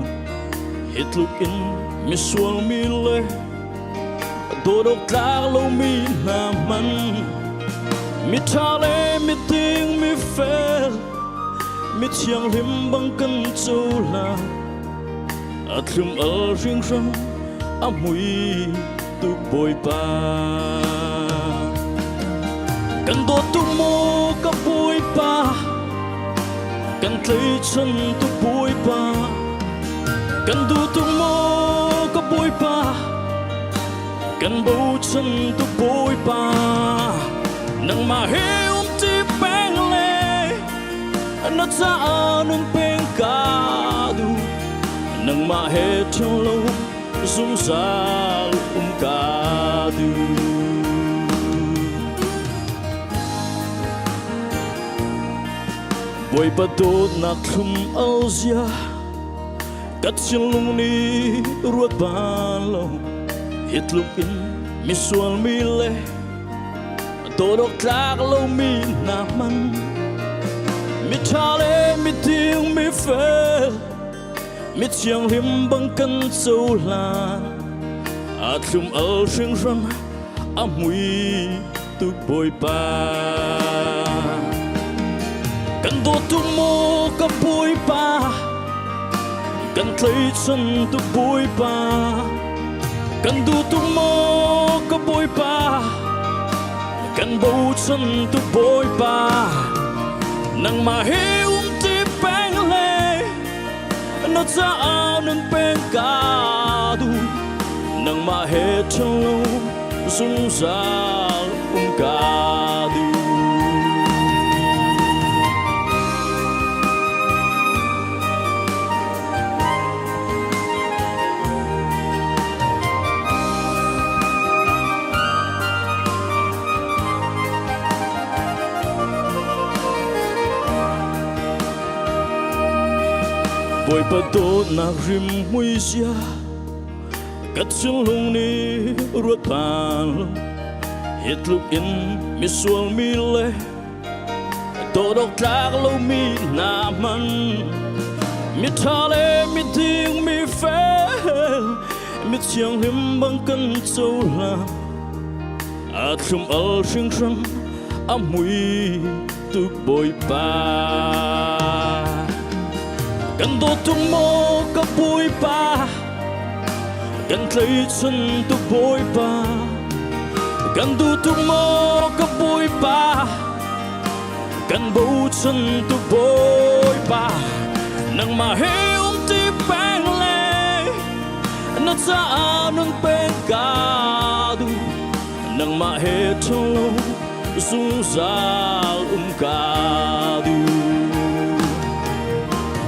hi tluk in misual mi le dawt awk tlak lomi hna man miṭha le miding mifel mi thianghlim bang kan cohlan a thlum al hringhran a mui tuk Bawipa. Kan dawt tuk maw ka Bawipa, kan tleichan tuk Bawipa, kan duh tuk maw ka Bawipa, kan bochan tuk Bawipa. Nangmah he umṭi peng le na caah nun peng ka duh. Nangmah he ṭhing lo zungzal um ka duh. Bawipa dawtnak thlum al zia ka thinlung nih ruat bal lo. Hi tluk in misual mi le dawt awk tlak lomi hna hman miṭha le miding mifel mithianghlim bang kan cohlan. A thlum al hringhran a mui tuk Bawipa. Kan dawt tuk maw ka Bawipa, kan tlaichan tuk Bawipa, kan duh tuk maw ka Bawipa, kan bochan tuk Bawipa. Nangmah he um ti peng le na caah nun peng ka duh. Nangmah he ṭhalo zungzal um ka duh. Bawipa dawtnak rim mui zia ka thinlung nih ruat bal. Hi tluk in misual mi le dawt awk tlak lomi hna hman miṭha le miding mifel mithianghlim bang kan cohlan. A thlum al hringhran a mui tuk Bawipa. Kan dawt tuk maw ka Bawipa, kan tlaichan tuk Bawipa, kan duh tuk maw ka Bawipa, kan bochan tuk Bawipa. Nangmah he um ti peng le na caah nun peng ka duh. Nangmah he ṭhalo zungzal um ka duh.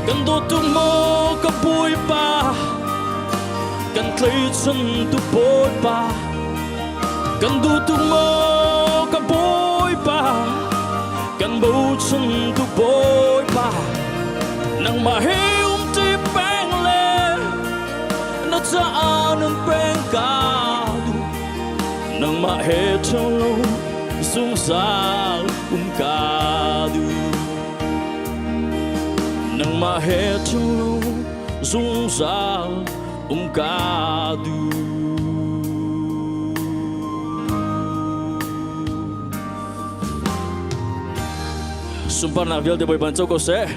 Kan dawt tuk maw ka Bawipa, kan tlaichan tuk Bawipa, kan duh tuk maw ka Bawipa, kan bochan tuk Bawipa. Nangmah he um ṭi peng le na caah nun peng ka duh. Nangmah he ṭhalo zungzal um ka duh. Nangmah he ṭhalo zungzal um ka duh. Sunparnak vialte Bawipa in co ko seh.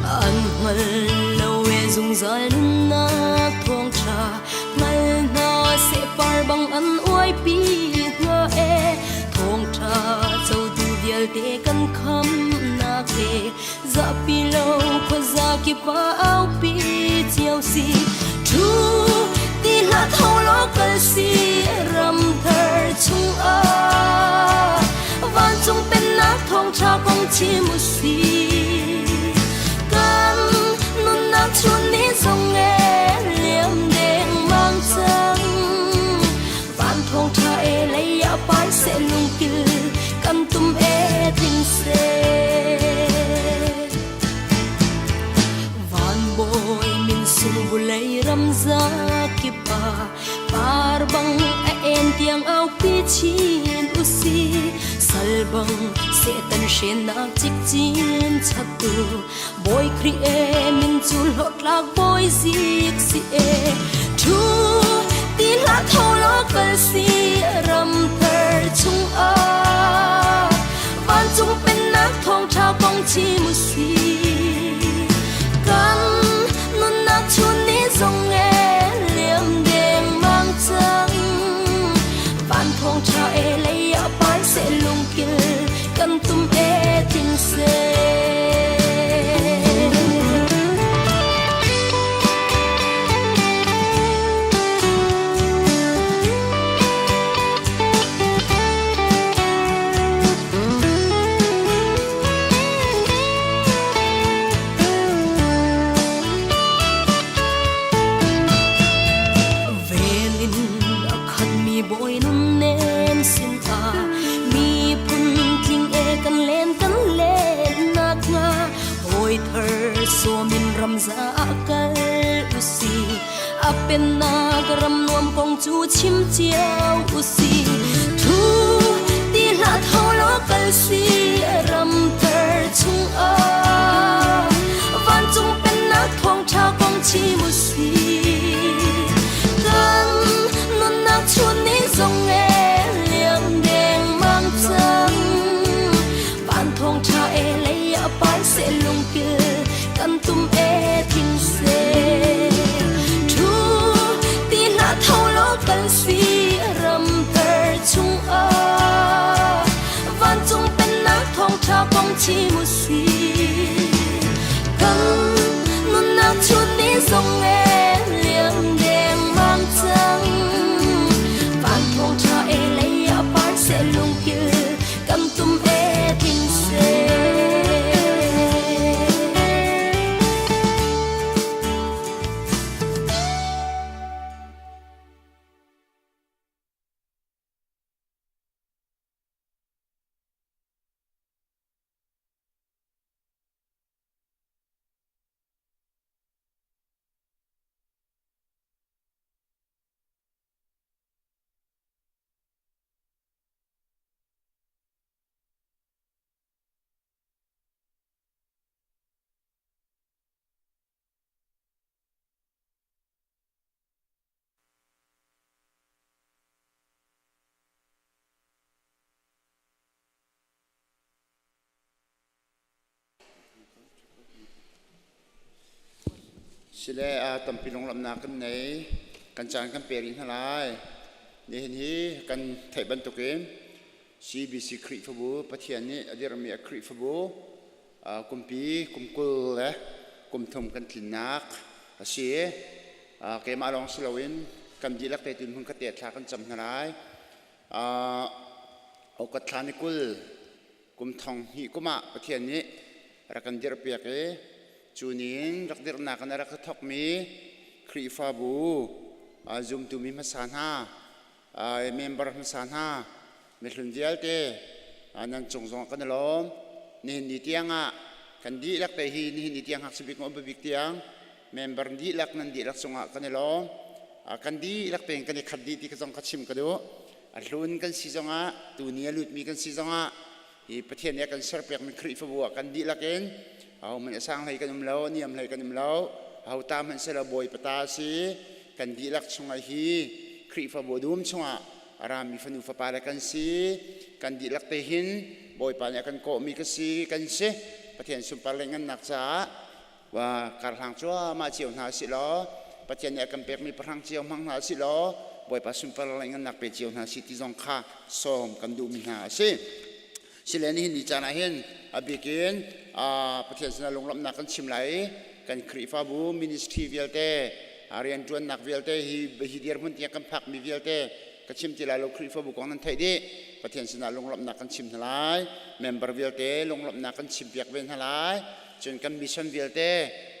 An hngal lo e zungzal nunnak thawngṭha, hngal hna seh par bang an uaipi hna e. Thawngṭha cotu vialte kan khamnak e, zahpi lo khuaza kip ah aupi cio si. Ṭhu ti hlah, tho law kal si ram thar chungah, vancung pennak thawngṭha kong chim u sih. Kan nunnak chun ni zong e liam dengmang cang, van thawngṭha e lei ah pai seh lungkil kan tum. bang Satan hrennak cikcin chaptu Bawi Khrih e min cu hlawtlak bawi zik si e Thu ti hlah tho law kal si ram thar chung ah Vancung pennak thawngṭha kong chim u si Kan nunnak chun ni zong e liam dengmang cang Van thawngṭha e lei ah par seh lungkil kan tum e tling seh. Velin a khatmi bawi nunnem sin ah miphun tling e kan len kan len nak hnga hawi thar sawmin ramza ah kal usi a pennak ram nuam kong cu chim cio usi thu ti hlah tho law kal si ram thar chung ah vancung pennak thawngṭha kong chim usi kan nunnak chun ni zong e liam dengmang cang van thawngṭha e lei ah par seh lungkil kan tum e tling seh thu ti hlah tho law kal si ram thar chung ah vancung pennak thawngṭha kong chim u si kan nunnak chun ni zong e liam dengmang cang van thawngṭha e lei ah par seh lungkil kan tum e tling seh. Sile a tampi lunglawmhnak kan nei. Kan caan kan pe rih hna lai. Nihin hi kan theih bantukin CBC Khrihfabu Pathian nih a dirhmi a Khrihfabu kumpi kum 20 le kum thum kan tlinnak a si. Keimah lawng si loin kan dihlak te tun hmun ka te thla kan cam hna lai. Okat thla ni 20 kum 2000 kum ah Pathian nih rak kan dirhpiak i cu ning rak dirhnak in a rak thawkmi Khrihfabu zumtu mi hmasa hna member hmasa hna mihlun vialte nan cung zong kan i lawm. Nihin ni tiang ah kan dihlak te hi nihin ni tiang ngakchia bik upa bik tiang member dihlak nan dihlak cungah kan i lawm. Kan dihlak tein kan i khat dih ti ka zong ka chim ka duh. A hlun kan si zongah tuni a lutmi kan si zongah hi Pathian nih a kan serpiakmi Khrihfabu ah kan dihlak in ahohmanh a sang hlei kan um lo, a niam hlei kan um lo, aho ta hmanh selaw Bawipa ta a si. Kan dihlak chungah hi Khrihfabu dum chungah a rami fanu fapa le kan si. Kan dihlak te hin Bawipa nih a kan kawhmi ka si kan si. Pathian sunpar le ngannak caah wa karhlang cuahmah cio hna sih law Pathian nih a kan pekmi pahrang cio hmang hna sih law Bawipa sunpar le ngannak pe cio hna si ti zong kha sawm kan duhmi hna a si. Sile nihin ni caan ah hin a bikin Pathian sinah lunglawmhnak kan chim lai i kan Khrihfabu ministry vialte rianṭuannak vialte hi hi dirhmun tiang kan phakmi vialte ka chim ti lai lo. Khrihfabu kong nan theih dih. Pathian sinah lunglawmhnak kan chim hna lai. Member vialte lunglawmhnak kan chimpiak ve hna lai. Cun kan mission vialte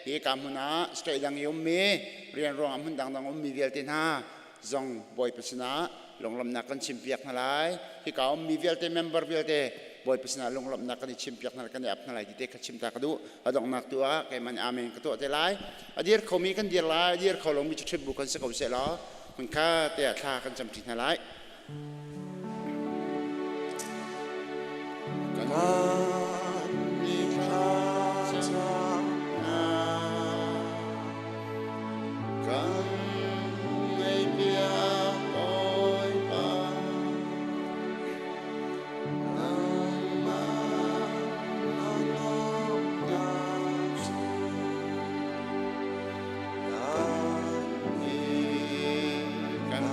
hi ka hmun ah state dang i ummi rian ruangah hmun dangdang ummi vialte hna zong Bawipa sinah lunglawmhnak kan chimpiak hna lai. Hika ummi vialte member vialte Bawipa sinah lunglawmhnak kan i chimpiak hna kan i ap hna lai ti te kha chim ta ka duh. A donghnak tu ah keimah nih amen ka tuah te lai. A dir khomi kan dir lai, a dir kho lomi cu ṭhit bu kan si ko seh law hmunkhat te ah thla kan camṭi hna lai. Kan i thlacamnak kan ngaihpiak Bawipa. Nangmah na nuamnak cu kan i kan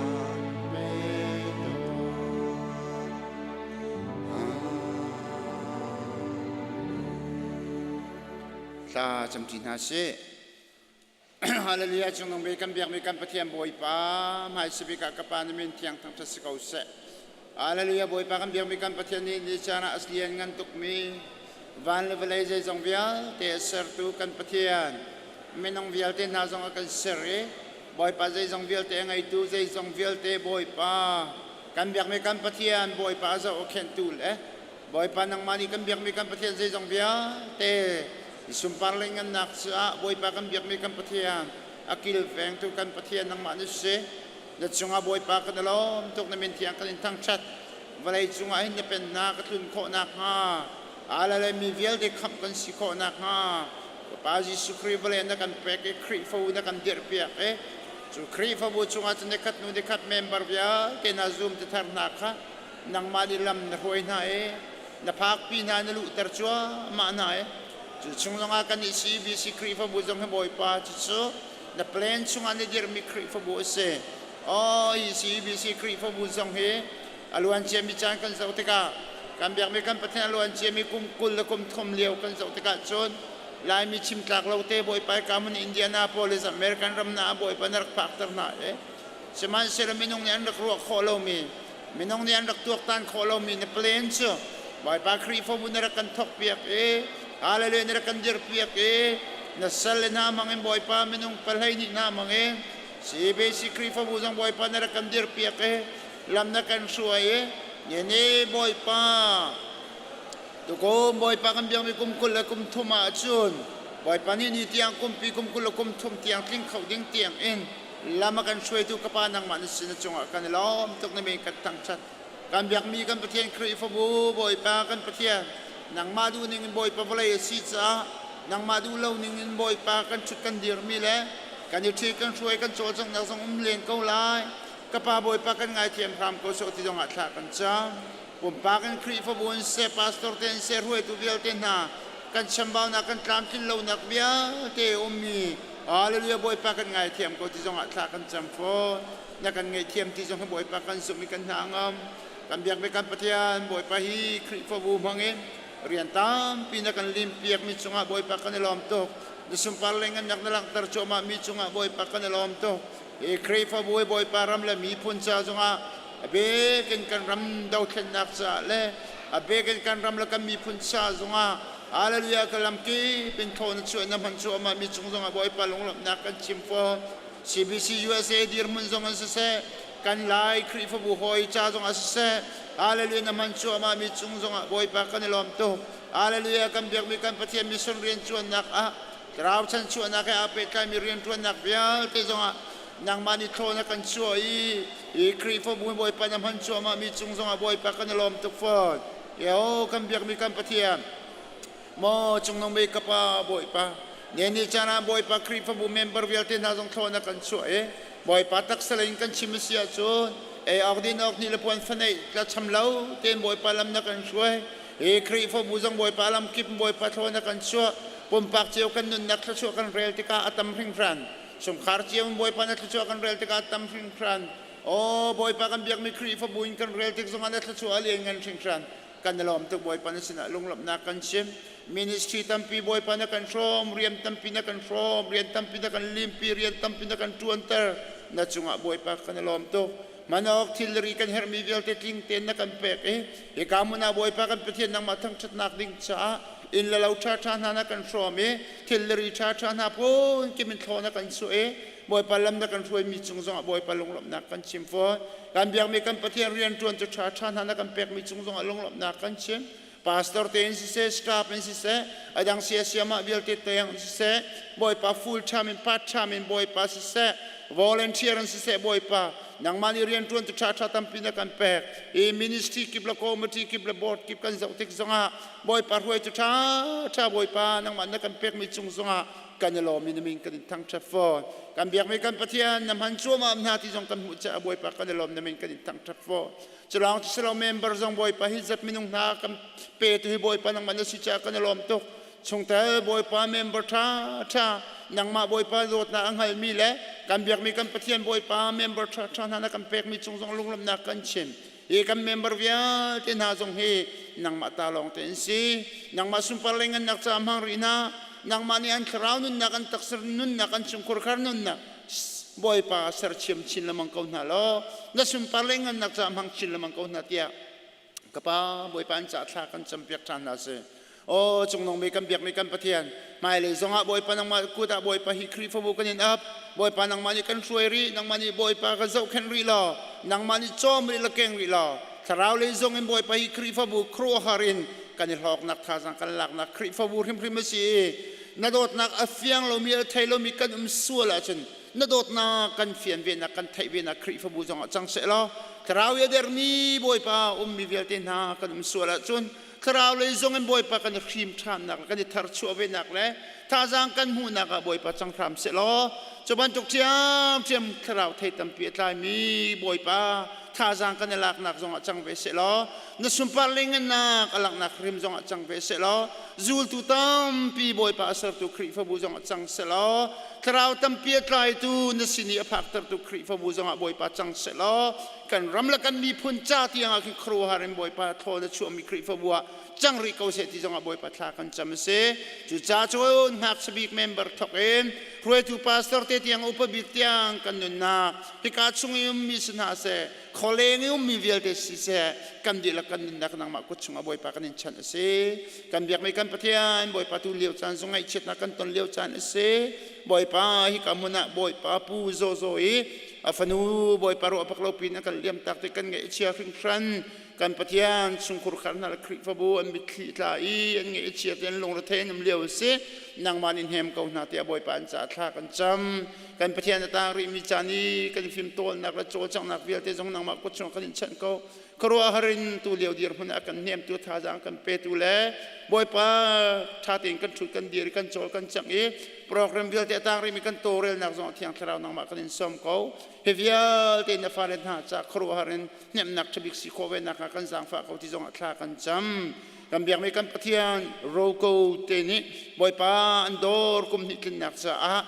pe tuah. Thla camṭi hna sih. Hallelujah cungnung bik kan biakmi kan Pathian Bawipa hmaisabik ah ka Pa na min thiang thangṭhat si ko seh. Hallelujah Bawipa kan biakmi kan Pathian nih ni caan ah a lian ngan tukmi van le vawlei zeizong vialte a sertu kan Pathian minung vialte hna zong a kan ser i Bawipa zeizong vialte a ngeitu zeizong vialte Bawipa kan biakmi kan Pathian Bawipa a zoh a khenhtu le Bawipa nangmah nih kan biakmi kan Pathian zeizong vialte sunpar le ngannak caah Bawipa kan biakmi kan Pathian a kilvengtu kan Pathian nangmah na si. Na cungah Bawipa kan i lawm tuk na min thiang kan in thangṭhat. Vawlei cungah hin na pennak a tlun khawh nakhnga alale mi vialte khamh kan si khawh nakhnga Fapa Jesuh Khrih vawlei na kan pek i Khrihfabu na kan dirhpiak i cu Khrihfabu chungah cun nikhat hnu nikhat member vialte na zum ti thar hna kha nangmah nih lam na hruai hna i na phakpi hna na luhter cuahmah hna i cu chung zongah kan nih CBC Khrihfabu zong hi Bawipa cucu na plan chungah na dirhmi Khrihfabu a si. Aw hi CBC Khrihfabu zong hi a luan ciami caan kan zoh tikah kan biakmi kan Pathian a luan ciami kum 20 le kum 30 lio kan zoh tikah cun Laimi chim tlak lo te Bawipa ka mun Indianapolis American ram na Bawipa na rak phakter hna i sihmanhsehlaw minung nih an rak ruah khawh lomi Minung nih an rak tuaktan khawh lomi na plan cu Bawipa Khrihfabu na rak kan thawkpiak i Hallelujah na rak kan dirpiak i na sal le hna hmang in Bawipa minung pahlei nih hna hmang in CBC Khrihfabu zong Bawipa na rak kan dirpiak i lam na kan hruai i nene Bawipa tukum Bawipa kan biakmi kum 20 le kum thum ah cun Bawipa nih ni tiang kumpi kum 20 le kum thum tiang tling kho ding tiang in Lam a kan hruaitu ka Pa nangmah na sin cungah kan i lawm tuk na min kan thangṭhat. Kan biakmi kan Pathian Khrihfabu Bawipa kan Pathian nangmah duh ning in Bawipa vawlei a si caah nangmah duh lo ning in Bawipa kan ṭhut kan dirmi le kan i ṭhi kan hruai kan cawlcanghnak zong um len ko lai. Ka Pa Bawipa kan ngaithiam hram ko sawh ti zongah thla kan cam. Pumpak in Khrihfabu in seh, pastor te in seh, hruaitu vialte hna kan chambaunak kan tlamtlin lonak vialte ummi Hallelujah Bawipa kan ngaithiam ko ti zongah thla kan cam fawn. Na kan ngaihthiam ti zong hi Bawipa kan zumh i kan hna ngam. Kan biakmi kan Pathian Bawipa hi Khrihfabu hmangin rian tampi na kan limpiak mi cungah Bawipa kan i lawm tuk. Na sunpar le ngannak na langhter cuahmah mi cungah Bawipa kan i lawm tuk. Hi Khrihfabu hi Bawipa ram le miphun ca zongah a bik in kan ram dothlennak caah le a bik in kan ram le kan miphun ca zongah Hallelujah ka lamkip in thaw na chuah na hman cuahmah mi cung zongah Bawipa lunglawmhnak kan chim fawn. CBC USA dirhmun zong in siseh, kan Lai Khrihfabu hawi ca zongah siseh, Hallelujah na hman cuahmah mi cung zongah Bawipa kan i lawm tuk. Hallelujah kan biakmi kan Pathian mission rianṭuannak ah Thlarau chanchuahnak he aa pehtlaimi rianṭuannak vialte zongah nangmah nih thaw na kan chuah i hi Khrihfabu Bawipa na hman cuahmah mi cung zongah Bawipa kan i lawm tuk fawn. Yo kan biakmi kan Pathian maw cungnung bik ka Pa Bawipa ne ni caan ah Bawipa Khrihfabu member vialte hna zong thlaw na kan chuah i Bawipa taksa lei in kan chim a si ahcun ei awk din awk ni le puan faneih tlacham lo tein Bawipa lam na kan hruai hi Khrihfabu zong Bawipa lam kip Bawipa thlaw na kan chuah pumpak cio kan nunnak thluachuah kan rel tikah a tam hringhran chungkhar cio in Bawipa na thluachuah kan rel tikah a tam hringhran Aw Bawipa kan biakmi Khrihfabu in kan rel tik zongah na thluachuah a lianngan hringhran. Kan i lawm tuk Bawipa na sinah lunglawmhnak kan chim. Ministry tampi Bawipa na kan hrawm, rian tampi na kan hrawm, rian tampi na kan limpi, rian tampi na kan ṭuanter. Na cungah Bawipa kan i lawm tuk. Manawk thilri kan herhmi vialte tling tein na kan pek i hika hmun ah Bawipa kan Pathian nangmah thangṭhatnak ding caah inn le lo ṭhaṭha hna na kan hrawm i thilri ṭhaṭha hna phun kim in thlaw na kan chuah i Bawipa lam na kan hruaimi cung zongah Bawipa lunglawmhnak kan chim fawn. Kan biakmi kan Pathian rianṭuan cu ṭhaṭha hna na kan pekmi cung zongah lunglawmhnak kan chim. Pastor te in siseh, staff in siseh, a dang siasiamah vialte teng in siseh, Bawipa full time in part time in Bawipa siseh, volunteer in siseh Bawipa. Nangmah nih rianṭuan tu ṭhaṭha tampi na kan pek. Hi ministry kip le committee kip le board kip kan zoh tik zongah Bawipa hruaitu ṭhaṭha Bawipa nangmah na kan pekmi cung zongah kan i lawm i na min kan in thangṭhat fawn. Kan biakmi kan Pathian na hman cuahmah hna ti zong kan hmuh caah Bawipa kan i lawm na min kan in thangṭhat fawn. Culawng cu silo member zong Bawipa hi zat minung hna kan petu hi Bawipa nangmah na si caah kan i lawm tuk. Chungtel Bawipa member ṭha ṭha nangmah Bawipa dawtnak a hngalmi le kan biakmi kan Pathian Bawipa member ṭha ṭha hna na kan pekmi cung zong lunglawmhnak kan chim. Hi kan member vialte hna zong hi nangmah ta lawng te an si. Nangmah sunpar le ngannak caah hmang rih hna. Nangmah nih an thlarau nunnak, an taksa nunnak, an chungkhur khar nunnak Bawipa serchiam chin lengmang ko hna law na sunpar le ngannak caah hmang chin lengmang ko hna tiah ka pa Bawipa an caah thla kan campiak ṭhan hna si. Aw cungnung mi kan biakmi kan Pathian hmailei zongah Bawipa nangmah kut ah Bawipa hi Khrihfabu kan in ap Bawipa nangmah nih kan hruai rih nangmah nih Bawipa ka zohkhenh rih law nangmah nih cawm rih la keng rih law thlarau lei zong in Bawipa hi Khrihfabu khuaruahhar in kan i hlawknak thazaang kan laknak Khrihfabu hrimhrim a si i na dawtnak a fiang lomi a thei lomi kan um sual ahcun na dawtnak kan fian venak kan theih venak Khrihfabu zongah cang seh law thlarau i a dermi Bawipa ummi vialte hna kan um sual ahcun thlarau lei zong in Bawipa kan i hrim ṭhannak le kan i tharchuah venak le thazaang kan hmuhnak ah Bawipa cang hram seh law cu bantuk ṭhiamṭhiam thlarau thei tampi a tlaimi Bawipa thazaang kan i laknak zongah cang ve seh law na sunpar lengennak a langhnak hrim zongah cang ve seh law zultu tampi Bawipa a sertu Khrihfabu zongah cang seh law thlarau tampi a tlaitu na sin i a phaktertu Khrihfabu zongah Bawipa cang seh law kan ram le kan miphun ca tiang ah khin khuaruahhar in Bawipa thaw na chuahmi Khrihfabu ah cang rih ko seh ti zongah Bawipa thla kan cam a si. Cucaah cun ngakchia bik member thawk in hruaitu pastor te tiang upa bik tiang kan nunnak hika chung i ummi si hna seh khualeng i ummi vialte si seh kan dihlak kan nunnak nangmah kut chungah Bawipa kan in chanh a si. Kan biakmi kan Pathian Bawipa tu lio caan zong ngaihchiatnak kan ton lio caan a si. Bawipa hika hmun ah Bawipa pu Zaw Zaw i a fanu Bawipa ruah bak lo pin a kan liam tak ti kan ngaihchia hringhran kan Pathian chungkhur khar hna le Khrihfabu an mitthli tla i an ngaihchia te an lungrethei an um lio a si nangmah nih hnem ko hna tiah Bawipa an caah thla kan cam kan Pathian a tang rihmi caan i kan fimtawlnak le cawlcanghnak vialte zong nangmah kut chungah kan in chanh ko khuaruahhar in tu lio dirhmun ah kan hnemtu thazaang kan petu le Bawipa ṭha tein kan ṭhut kan dir i kan cawl kan cangh i program vialte a tang rihmi kan tawlrelnak zong Thiang Thlarau nangmah kan in sawm ko. Hi vialte na fale hna ca khuaruahhar in hnemhnak ṭhabik si khawh ve nakhnga kan zaangfah ko ti zongah thla kan cam. Kan biakmi kan Pathian roko te nih Bawipa an dawr kum hnih tlinnak caah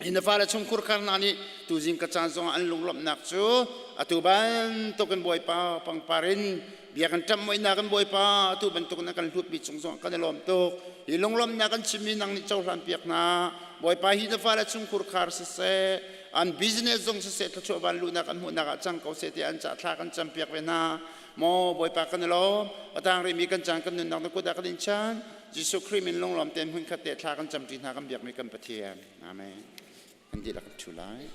Hi na fale chungkhur khar hna nih tuzing ka caan zongah an lunglawmhnak cu atu bantukin Bawipa pangpar in bia kan ṭamh muihnak in Bawipa atu bantukin a kan hlutmi cung zongah kan i lawm tuk. Hi lunglawmhnak kan chimmi nang nih cohlan piak hna. Bawipa hi na fale chungkhur khar siseh, an business zong siseh thluachuah van luhnak an hmuhnak ah cang ko seh tiah an cah thla kan campiak ve hna. Maw Bawipa kan i lawm. A tang rihmi kan caan kan nunnak na kut ah kan in chan. Jesuh Khrih min lunglawm tein hmunkhat te thla kan camṭi hna kan biakmi kan Pathian. Amen. Kan dihlak kan ṭhu lai.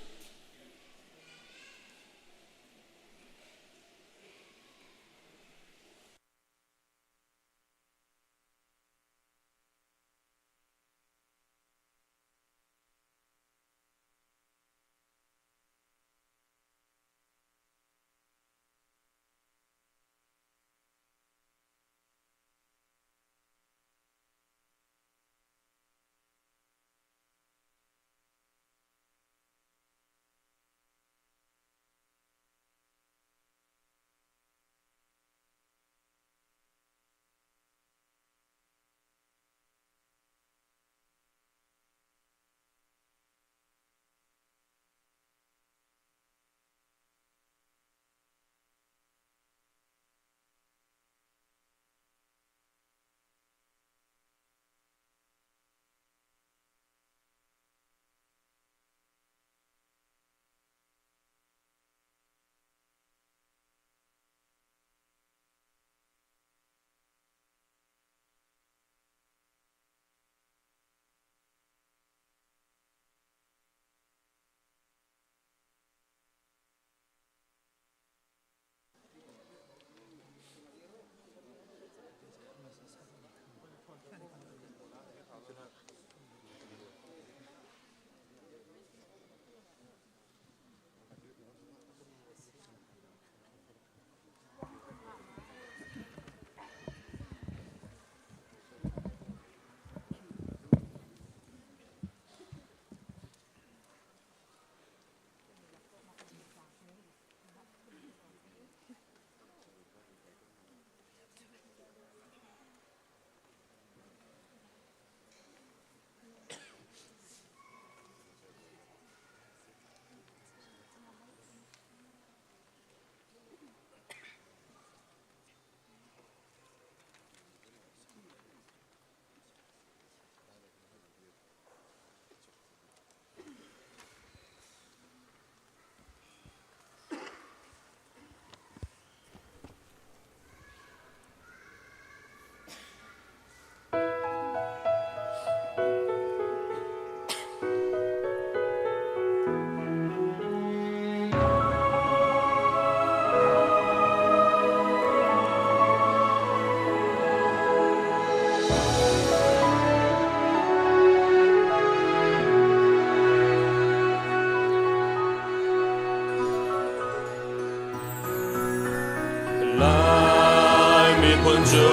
cu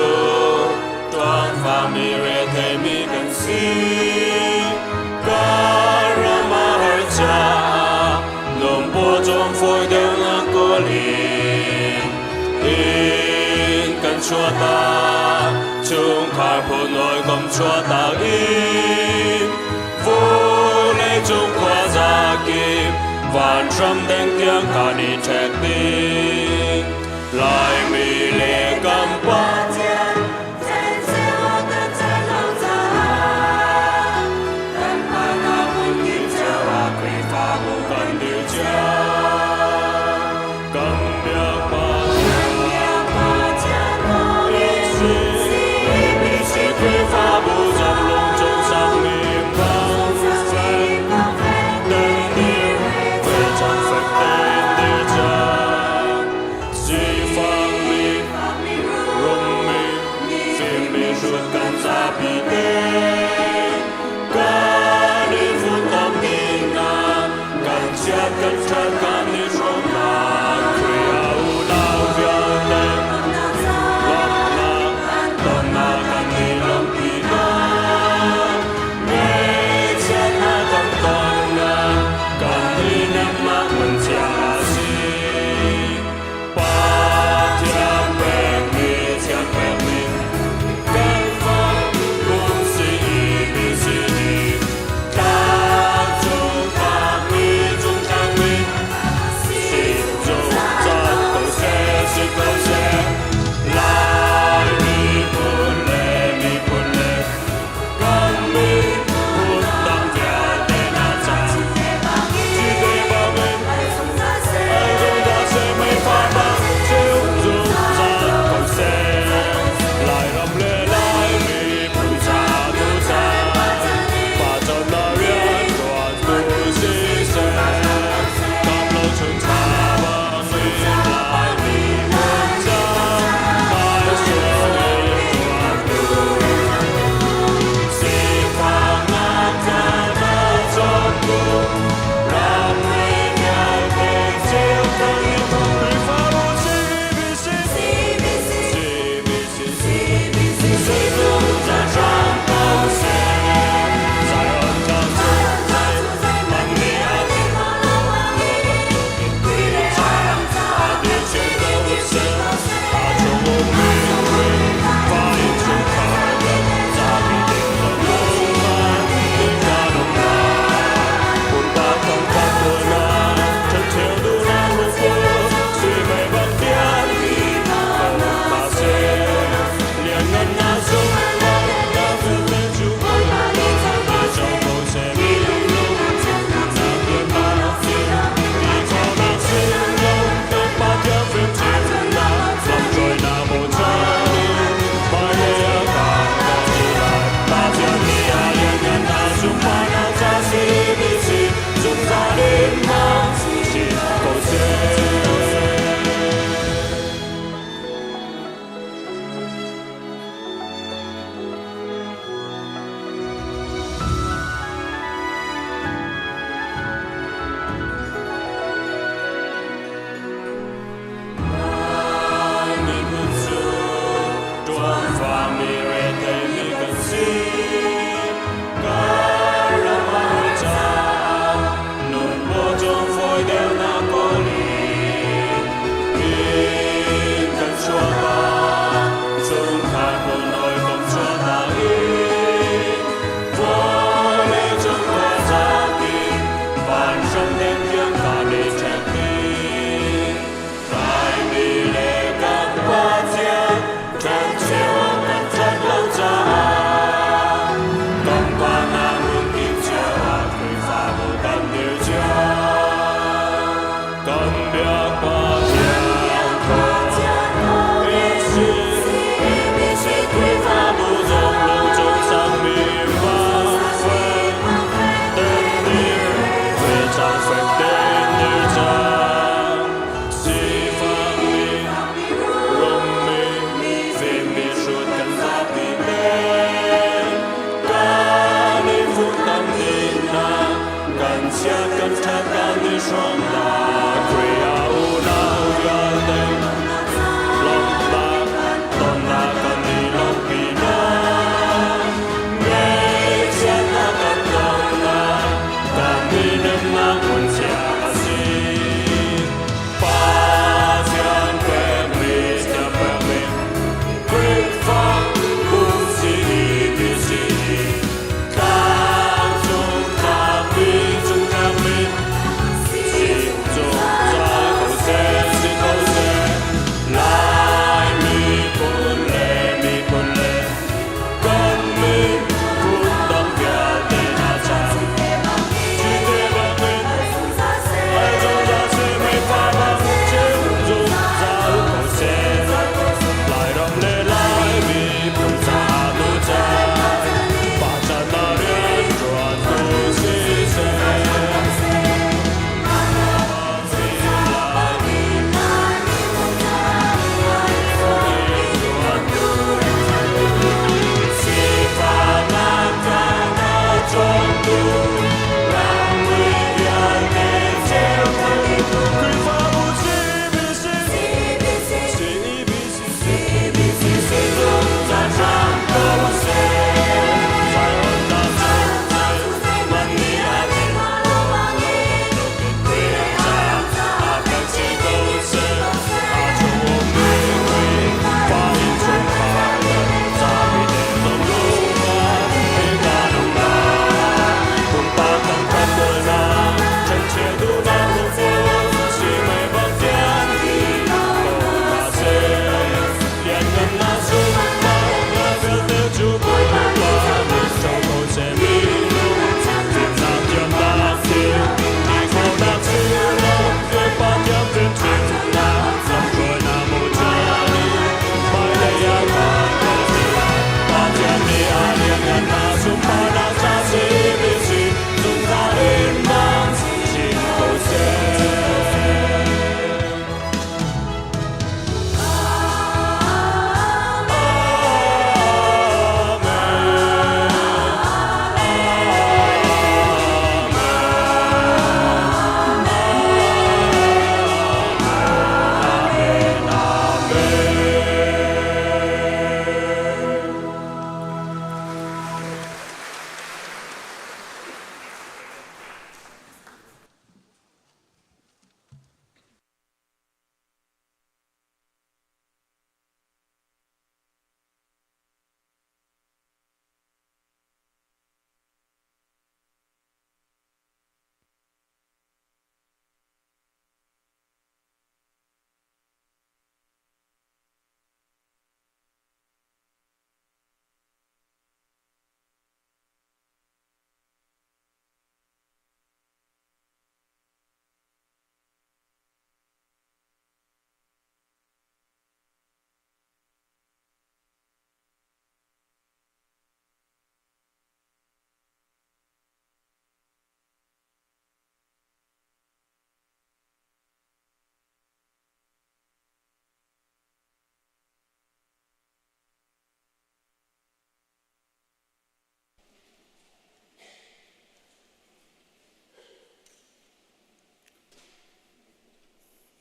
ṭuangfami retheimi kan si. Kan ram a har caah lungpaw cawm fawi deuhnak kawl in inn kan chuahtak, chungkhar phunnawi kom chuahtak in vawleicung khuaza kip vanhram deng tiang kan i ṭhek ding. Laimi le kan pa Khrihfabu kan dir cia. Kan biak Pathian CBC Khrihfabu zong lungcung sangmi bang fek tein dir, cang fek tein dir cang. Sifakmi, rummi, fimmi hrut kan zapi te. Kan i funtom dingah, kan chiat kan ṭhat kan i hrawmnak, Khrih a unau vialte, lawmhnak tonnak kan i lawmhpi hna. Ngaihchiatnak kan tonnak, kan i nemnak hmun thiang a si. Pathian pekmi, thiang pekmi, kan fak kum si.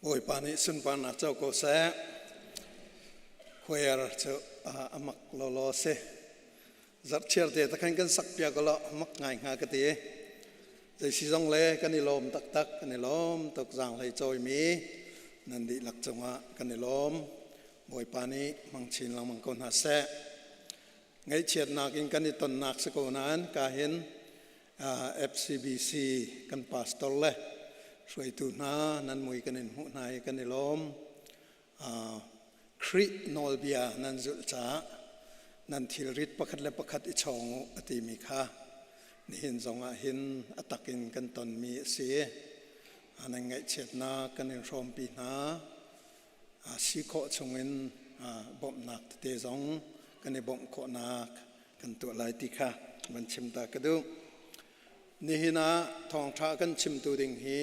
Bawipa nih sunparnak co ko seh. Choir cu a mak lawlaw si. Zarhchiar te takhan kan sak piak lo mak ngai hnga ka ti. Zei si zong le kan i lawm taktak, kan i lawm tuk zaanghlei cawimi nan dihlak cungah kan i lawm. Bawipa nih hmang chin lengmang ko hna seh. Ngaihchiatnak in kan i tonnak si ko nain ka hin FCBC kan pastor le hruaitu hna nan mui kan in hmuh hna i kan i lawm. Khrih nawlbia nan zulh caah nan thilrit pakhat le pakhat i chawng u a timi kha nihin zongah hin a tak in kan tonmi a si. Nan ngaihchiatnak kan in hrawmpi hna. Si khawh chungin bawmhnak tete zong kan i bawmh khawhnak kan tuah lai ti kha van chim ta ka duh. Nihin ah thawngṭha kan chimtu ding hi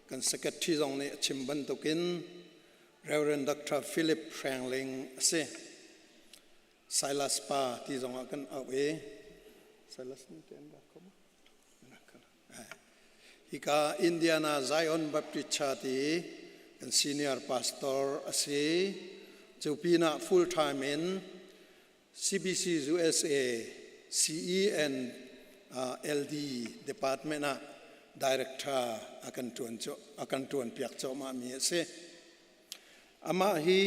kan secretary zong nih a chim bantukin Reverend Dr. Philip Hrengling a si. Silas pa ti zongah kan auh i Silas nih te an rak kho ma? Hika Indiana Zion Baptist Church i kan senior pastor a si. Cu pinah full time in CBC USA CE and LD department ah director a kan tuan a kan tuan piak cuahmah mi a si. Amah hi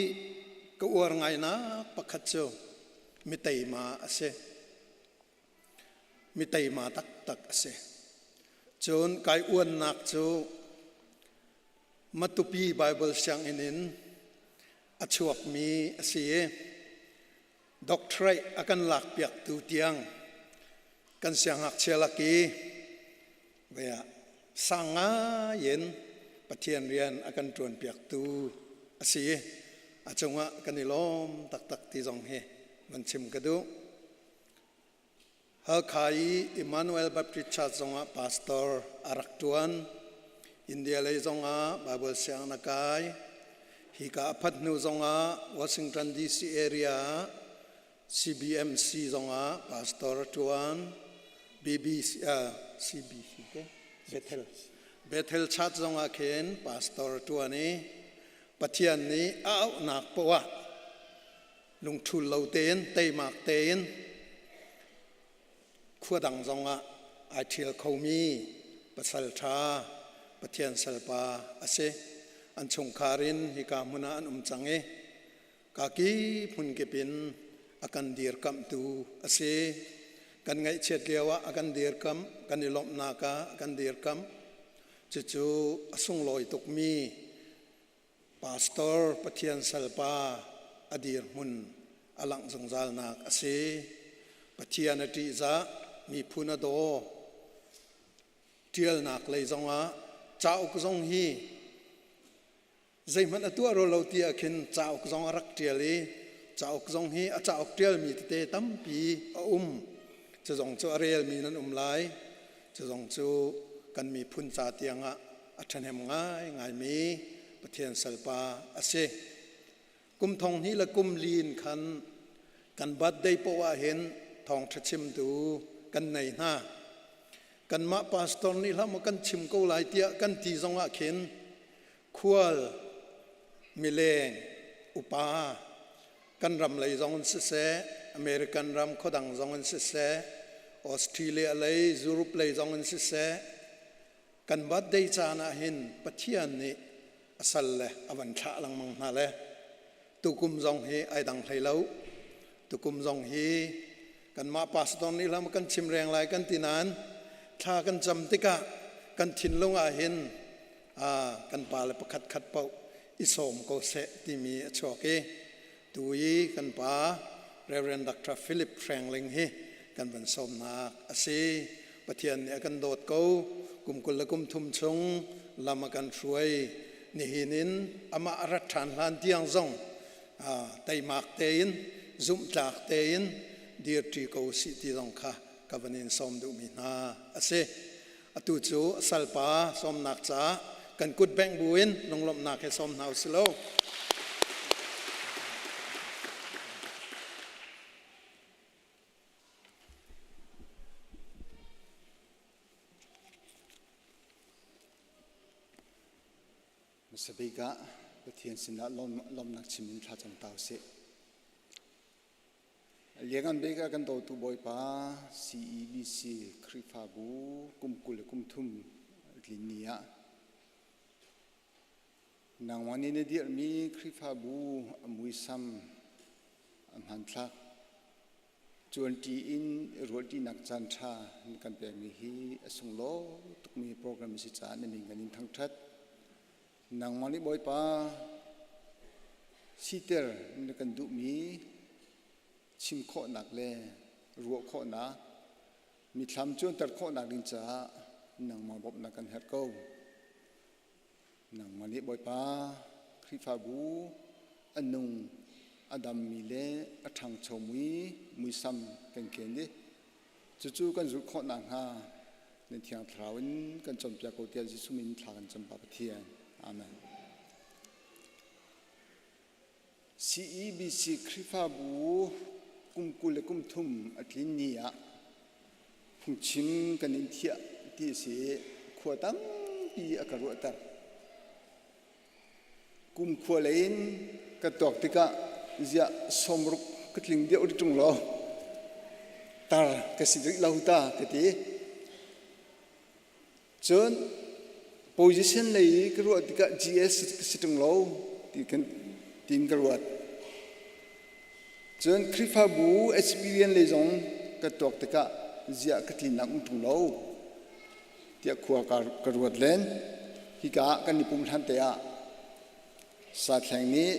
ka uar ngainak pakhat cu mi teima a si. Mi teima taktak a si. Cun kai uannak cu Matupi Bible sianginn in a chuakmi a si i doctorate a kan lakpiaktu tiang kan siangngakchia lak i sang ngai in Pathian rian a kan ṭuanpiaktu a si i a cungah kan i lawm taktak ti zong hi van chim ka duh. Halkha i Emmanuel Baptist Church zongah pastor a rak ṭuan. India lei zongah Bible sianginn a kai. Hika a phanh hnu zongah Washington DC area ah CBMC zongah pastor a ṭuan. BBC, CBC te? Bethel. Bethel Church zongah khin pastor a ṭuan i Pathian nih a auhnak poah lungṭhul lo tein teimak tein khua dang zongah ai ṭhial khomi pasal ṭha Pathian salpa a si. An chungkhar in hika hmun ah an um cang i kaki hmunkip in a kan dirkamhtu a si. Kan ngaihchiat lio ah a kan dirkamh, kan i lawmhnak ah a kan dirkamh. Cucu a sunglawi tukmi Pastor Pathian salpa a dirhmun a langh zungzalnak a si. Pathian a ṭihzah, miphun a daw. Ṭialnak lei zongah cauk zong hi zeihmanh a tuah rua lo ti ah khin cauk zong a rak ṭial i cauk zong hi a cauk ṭialmi tete tampi a um. Cu zong cu a relmi nan um lai. Cu zong cu kan miphun ca tiangah a ṭhahnem ngaingaimi Pathian salpa a si. Kum thong hnih le kum li in khan kan birthday poah ah hin thawngṭha chimtu kan nei hna. Kanmah pastor nih hlah maw kan chim ko lai tiah kan ti zongah khin khual mileng upa kan ram lei zong in siseh American ram khuadang zong in siseh Australia lei Europe lei zong in siseh kan birthday caan ah hin Pathian nih a sal le a van thlah lengmang hna le tukum zong hi ai dang hlei lo tukum zong hi kanmah pastor nih hlam kan chim reng lai kan ti nain thla kan cam tikah kan thinlung ah hin kan pa le pakhat khat paoh i sawm ko seh timi a chuak i tu i kan pa Reverend Dr. Philip Hrengling hi kan van sawmnak a si. Pathian nih a kan dawt ko. Kum 23 chung lam a kan hruai. Nihin in amah a rat ṭhan hlan tiang zong teimak tein zumhtlak tein dirṭi ko sih ti zong kha ka van in sawm duhmi hna a si. Atu cu salpa sawmnak caah kan kut bengh buin lunglawmhnak he sawm hna usih law. Hmasabik ah Pathian sinah lawmnak chim in thlacam ta usih. Liangan bik ah kan dawtu Bawipa CEBC Khrihfabu kum 20 le kum thum tlin ni ah nangmah nih na dirhmi Khrihfabu a muisam a hmanthlak Cuanṭi in ruahṭinak caanṭha na kan pekmi hi a sunglawi tukmi program a si caah na min kan in thangṭhat. Nangmah nih Bawipa siter na kan duhmi chim khawhnak le ruah khawhnak, mithlam cuanter khawhnak ding caah nangmah bawmhnak kan herh ko. Nangmah nih Bawipa Khrihfabu a nung a dammi le a ṭhangchomi muisam kan ken i cucu kan zulh khawh nakhnga na Thiang Thlarau in kan cawnpiak ko tiah Jesuh min thla kan cam Pa Pathian. Amen. CEBC Khrihfabu kum 20 le kum thum a tlin ni ah phungchim kan in thiah ti a si i khua tampi a ka ruahter. Kum khua lei in ka tuak tikah ziah sawmruk ka tling deuh rih ṭung lo tar ka si rih lo ta ka ti. Cun position lei i ka ruah tikah GS ka si ṭung lo ti kan tiin ka ruat. Cun Khrihfabu experience lei zong ka tuak tikah ziah ka tlinnak um ṭung lo tiah khua ka ruat len. Hika ah kan i pum hlan te ah Sathleng nih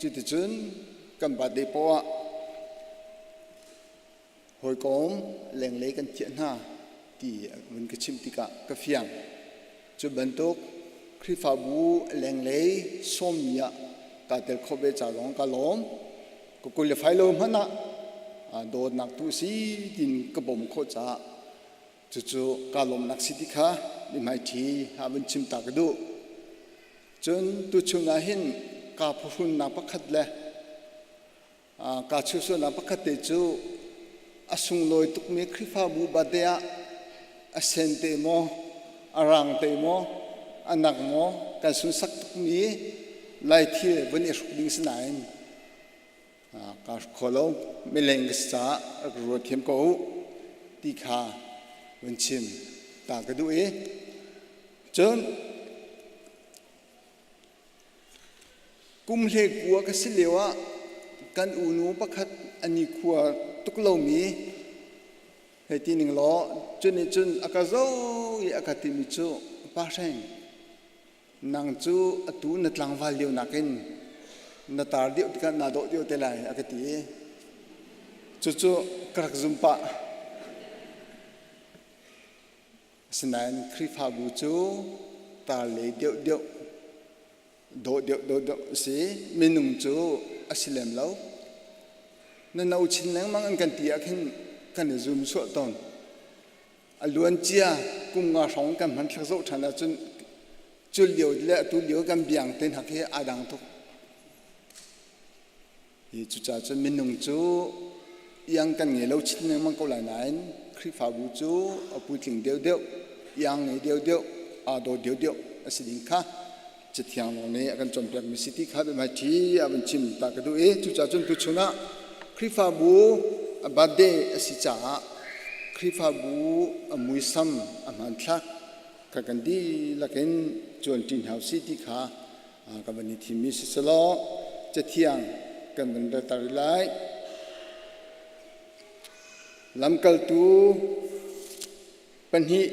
cuticun kan birthday poah ah hawikom lenglei kan thiah hna ti vun ka chimh tikah ka fiang. Cu bantuk Khrihfabu lenglei sawmmi ah kaa tel khawh ve ca zong ka lawm. Ka qualify lo hmanh ah dawtnak tu si tiin ka bawm khawh caah cucu kaa lawmnak si ti kha mihmaiṭhi ha vun chim ta ka duh. Cun tuchun ah hin kaa phuhrunnak pakhat le Kaa chuahsualnak pakhat te cu a sunglawi tukmi Khrihfabu bate ah a sen te maw, a rang te maw, a nak maw kan sunsak tukmi Laithil vun i hruk ding si nain kaa hruk kho lo. Mileng ka si caah rak ruat thiam ko u ti kha vun chim ta ka duh i cun Kum hlekua ka si lioah kan unu pakhat a nikhua tuk lomi hei ti ning law cu nih cun a ka zoh i a ka timi cu Pa Hreng, nang cu atu na tlangval lio nakin na tar deuh tikah naa dawh deuh te lai a ka ti i cucu ka rak zum pah. Asinain Khrihfabu cu tar lei deuhdeuh, dawh deuh deuhdeuh a si. Minung cu a si lem lo. Na no chin lengmang an kan ti ah khin kan i zum suah tawn. A luan cia kum nga hrawng kan hmanthlak zoh ṭhan ahcun cu lio le atu lio kan biang te hna khi aa dang tuk. Hi cucaah cun minung cu iang kan ngei lo chin lengmang ko lai nain Khrihfabu cu a puitling deuhdeuh, iang ngei deuhdeuh, aa daw deuhdeuh a si ding kha Cathiang lawng nih a kan cawnpiakmi si ti kha biahmaiṭhi a vun chim ta ka duh i cucaah cun tuchun ah Khrihfabu a birthday a si caah Khrihfabu a muisam a hmanthlak kha kan dihlak in cuanṭi hna usih ti kha kan van i thimmi si selaw Cathiang kan van relter rih lai. Lamkaltu pahnih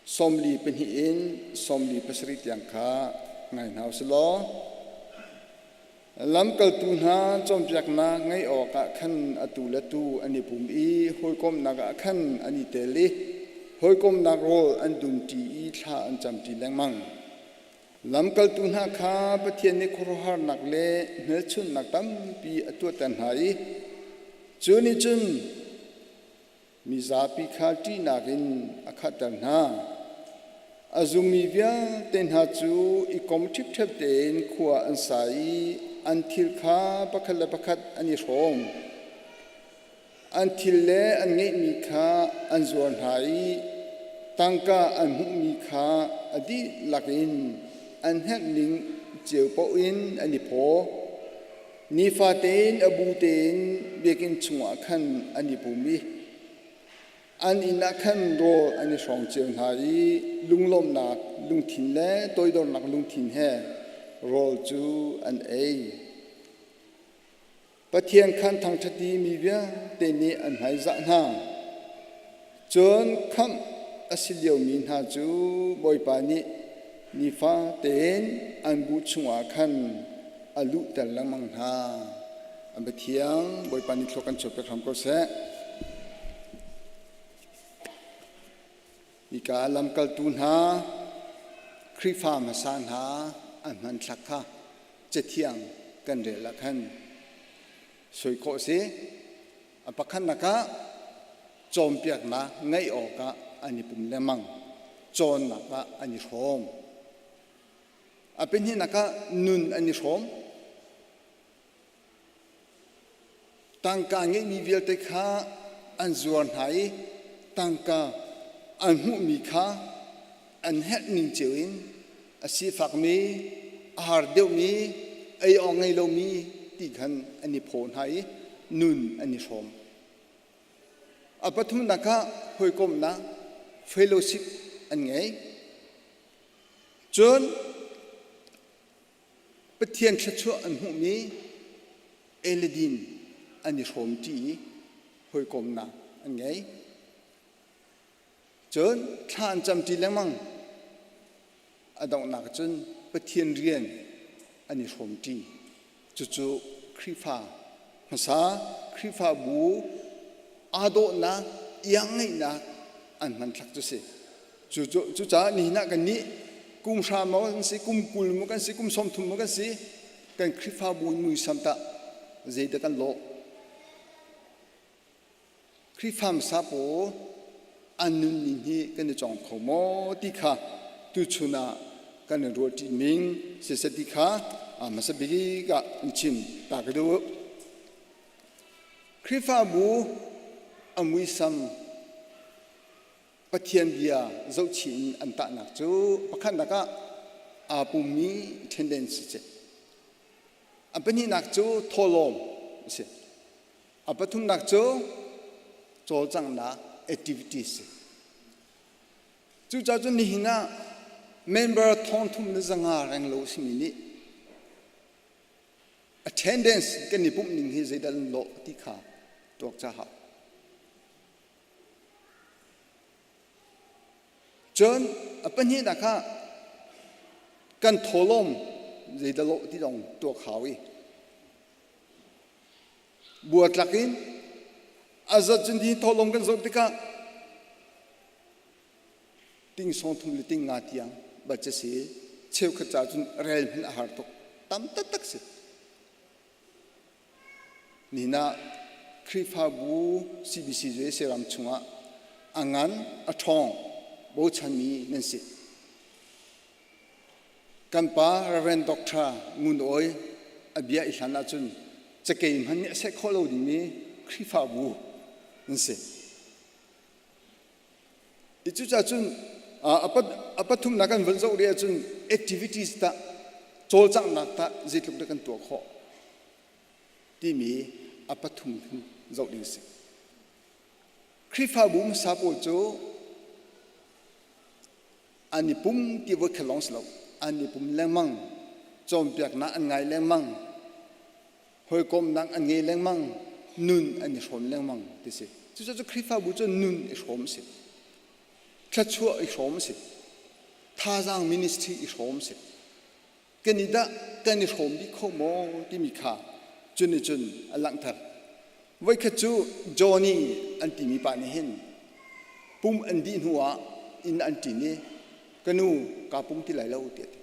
42 in 47 tiang kha ngai hna usih law Lamkaltu hna cawnpiaknak ngaih awkah khan atu le tu an i pum i hawikomhnak ah khan an i tel i hawikomhnak rawl an dumṭi i thla an camṭi lengmang. Lamkaltu hna kha Pathian nih khuaruahharnak le hmelchunhnak tampi a tuahter hna i cu nih cun Mizapi kha ṭihnak in a khatter hna. A zummi vialte hna cu i kom ṭhipṭhep tein khua an sa i an thil kha pakhat le pakhat an i hrawm. An thil le an ngeihmi kha an zuar hna i tangka an hmuhmi kha a dihlak in. An herhning cio paoh in an i phaw. Nifate in a bu tein biakinn chungah khan an i pum i an inn ah khan rawl an i hrawng cio hna i lunglawmhnak lungthin le toidornak lungthin he rawl cu an ei. Pathian khan thangṭhat i mi vialte nih an hmaizah hna. Cun khamh a si liomi hna cu Bawipa nih nifa tein an bu chungah khan a luhter lengmang hna. An Pathian Bawipa nih thlua kan chuahpiak hram ko seh. Hika lamkaltu hna, Khrihfa hmasa hna an hmanthlak kha Cathiang kan rel ah khan soi khawh a si. A pakhatnak ah cawnpiaknak ngaih awkah an i pum lengmang, cawnnak ah an i hrawm. A pahnihnak ah nun an i hrawm. Tangka ngeihmi vialte kha an zuar hna i tangka an hmuhmi kha an herh ning cio in a sifakmi, a har deuhmi, ei awk ngei lomi ti khan an i phaw hna i nun an i hrawm. A pathumnak ah hawikomhnak fellowship an ngei. Cun Pathian thluachuah an hmuhmi eledin an i hrawmṭi i hawikomnak an ngei. Cun thla an camṭi lengmang. A donghnak cun Pathian rian an i hrawmṭi. Cucu Khrihfa hmasa Khrihfabu aa dawhnak, iang ngeihnak an hmanthlak cu si. Cucaah nihin ah kannih kum hra maw kan si, kum 20 maw kan si, kum 30 maw kan si, kan Khrihfabu in muisam tah zeidah kan lawh? Khrihfa hmasa pawl an nunning hi kan i cawng kho maw ti kha tuchun ah kan i ruahṭi ning siseh ti kha hmasa bik ah in chim ta ka duh. Khrihfabu a muisam Pathian bia zohchih in an tahnak cu pakhatnak ah aa pummi tendency si. A pahnihnak cu thawhlawm a si. A pathumnak cu cawlcanghnak activities si. Cucaah cun nihin ah member thongthum le zanga reng lo simi nih attendance kan i pumh ning hi zeidah an lawh ti kha tuak ca hau. Cun a pahnihnak ah kan thawlawm zeidah lawh ti zong tuak hau i buatlak in a zat cun hi thawlawm kan zoh tikah ting sawm thum le ting nga tiang bat si cheukhat ca cun rel hmanh a har tuk tam taktak si Nihin ah Khrihfabu CBC USA ram chungah a ngan a ṭhawng bochanmi nan si. Kan pa Reverend Dr. Ngun Awi a bia i hlan ahcun cakei hmanh nih a seh khawh lo dingmi Khrihfabu nan si. I cucaah cun a pathumnak kan van zoh rih ahcun activities tah cawlcanghnak tah zeitluk dah kan tuah khawh timi a pathum hin zoh ding si. Khrihfabu hmasa pawl cu an i pum ti voi khat lawng si lo an i pum lengmang cawnpiaknak an ngai lengmang hawikomnak an ngei lengmang nun an i hrawm lengmang ti si cucaah cu Khrihfabu cu nun i hrawm si thluachuah i hrawm si thazaang ministry i hrawm si kan i dah kan i hrawm dih kho maw timi kha cun nih cun a langhter voikhat cu Johnny an timi pa nih hin pum an dih hnu ah inn an ṭin i ka nu kaa pum ti lai lo tiah ti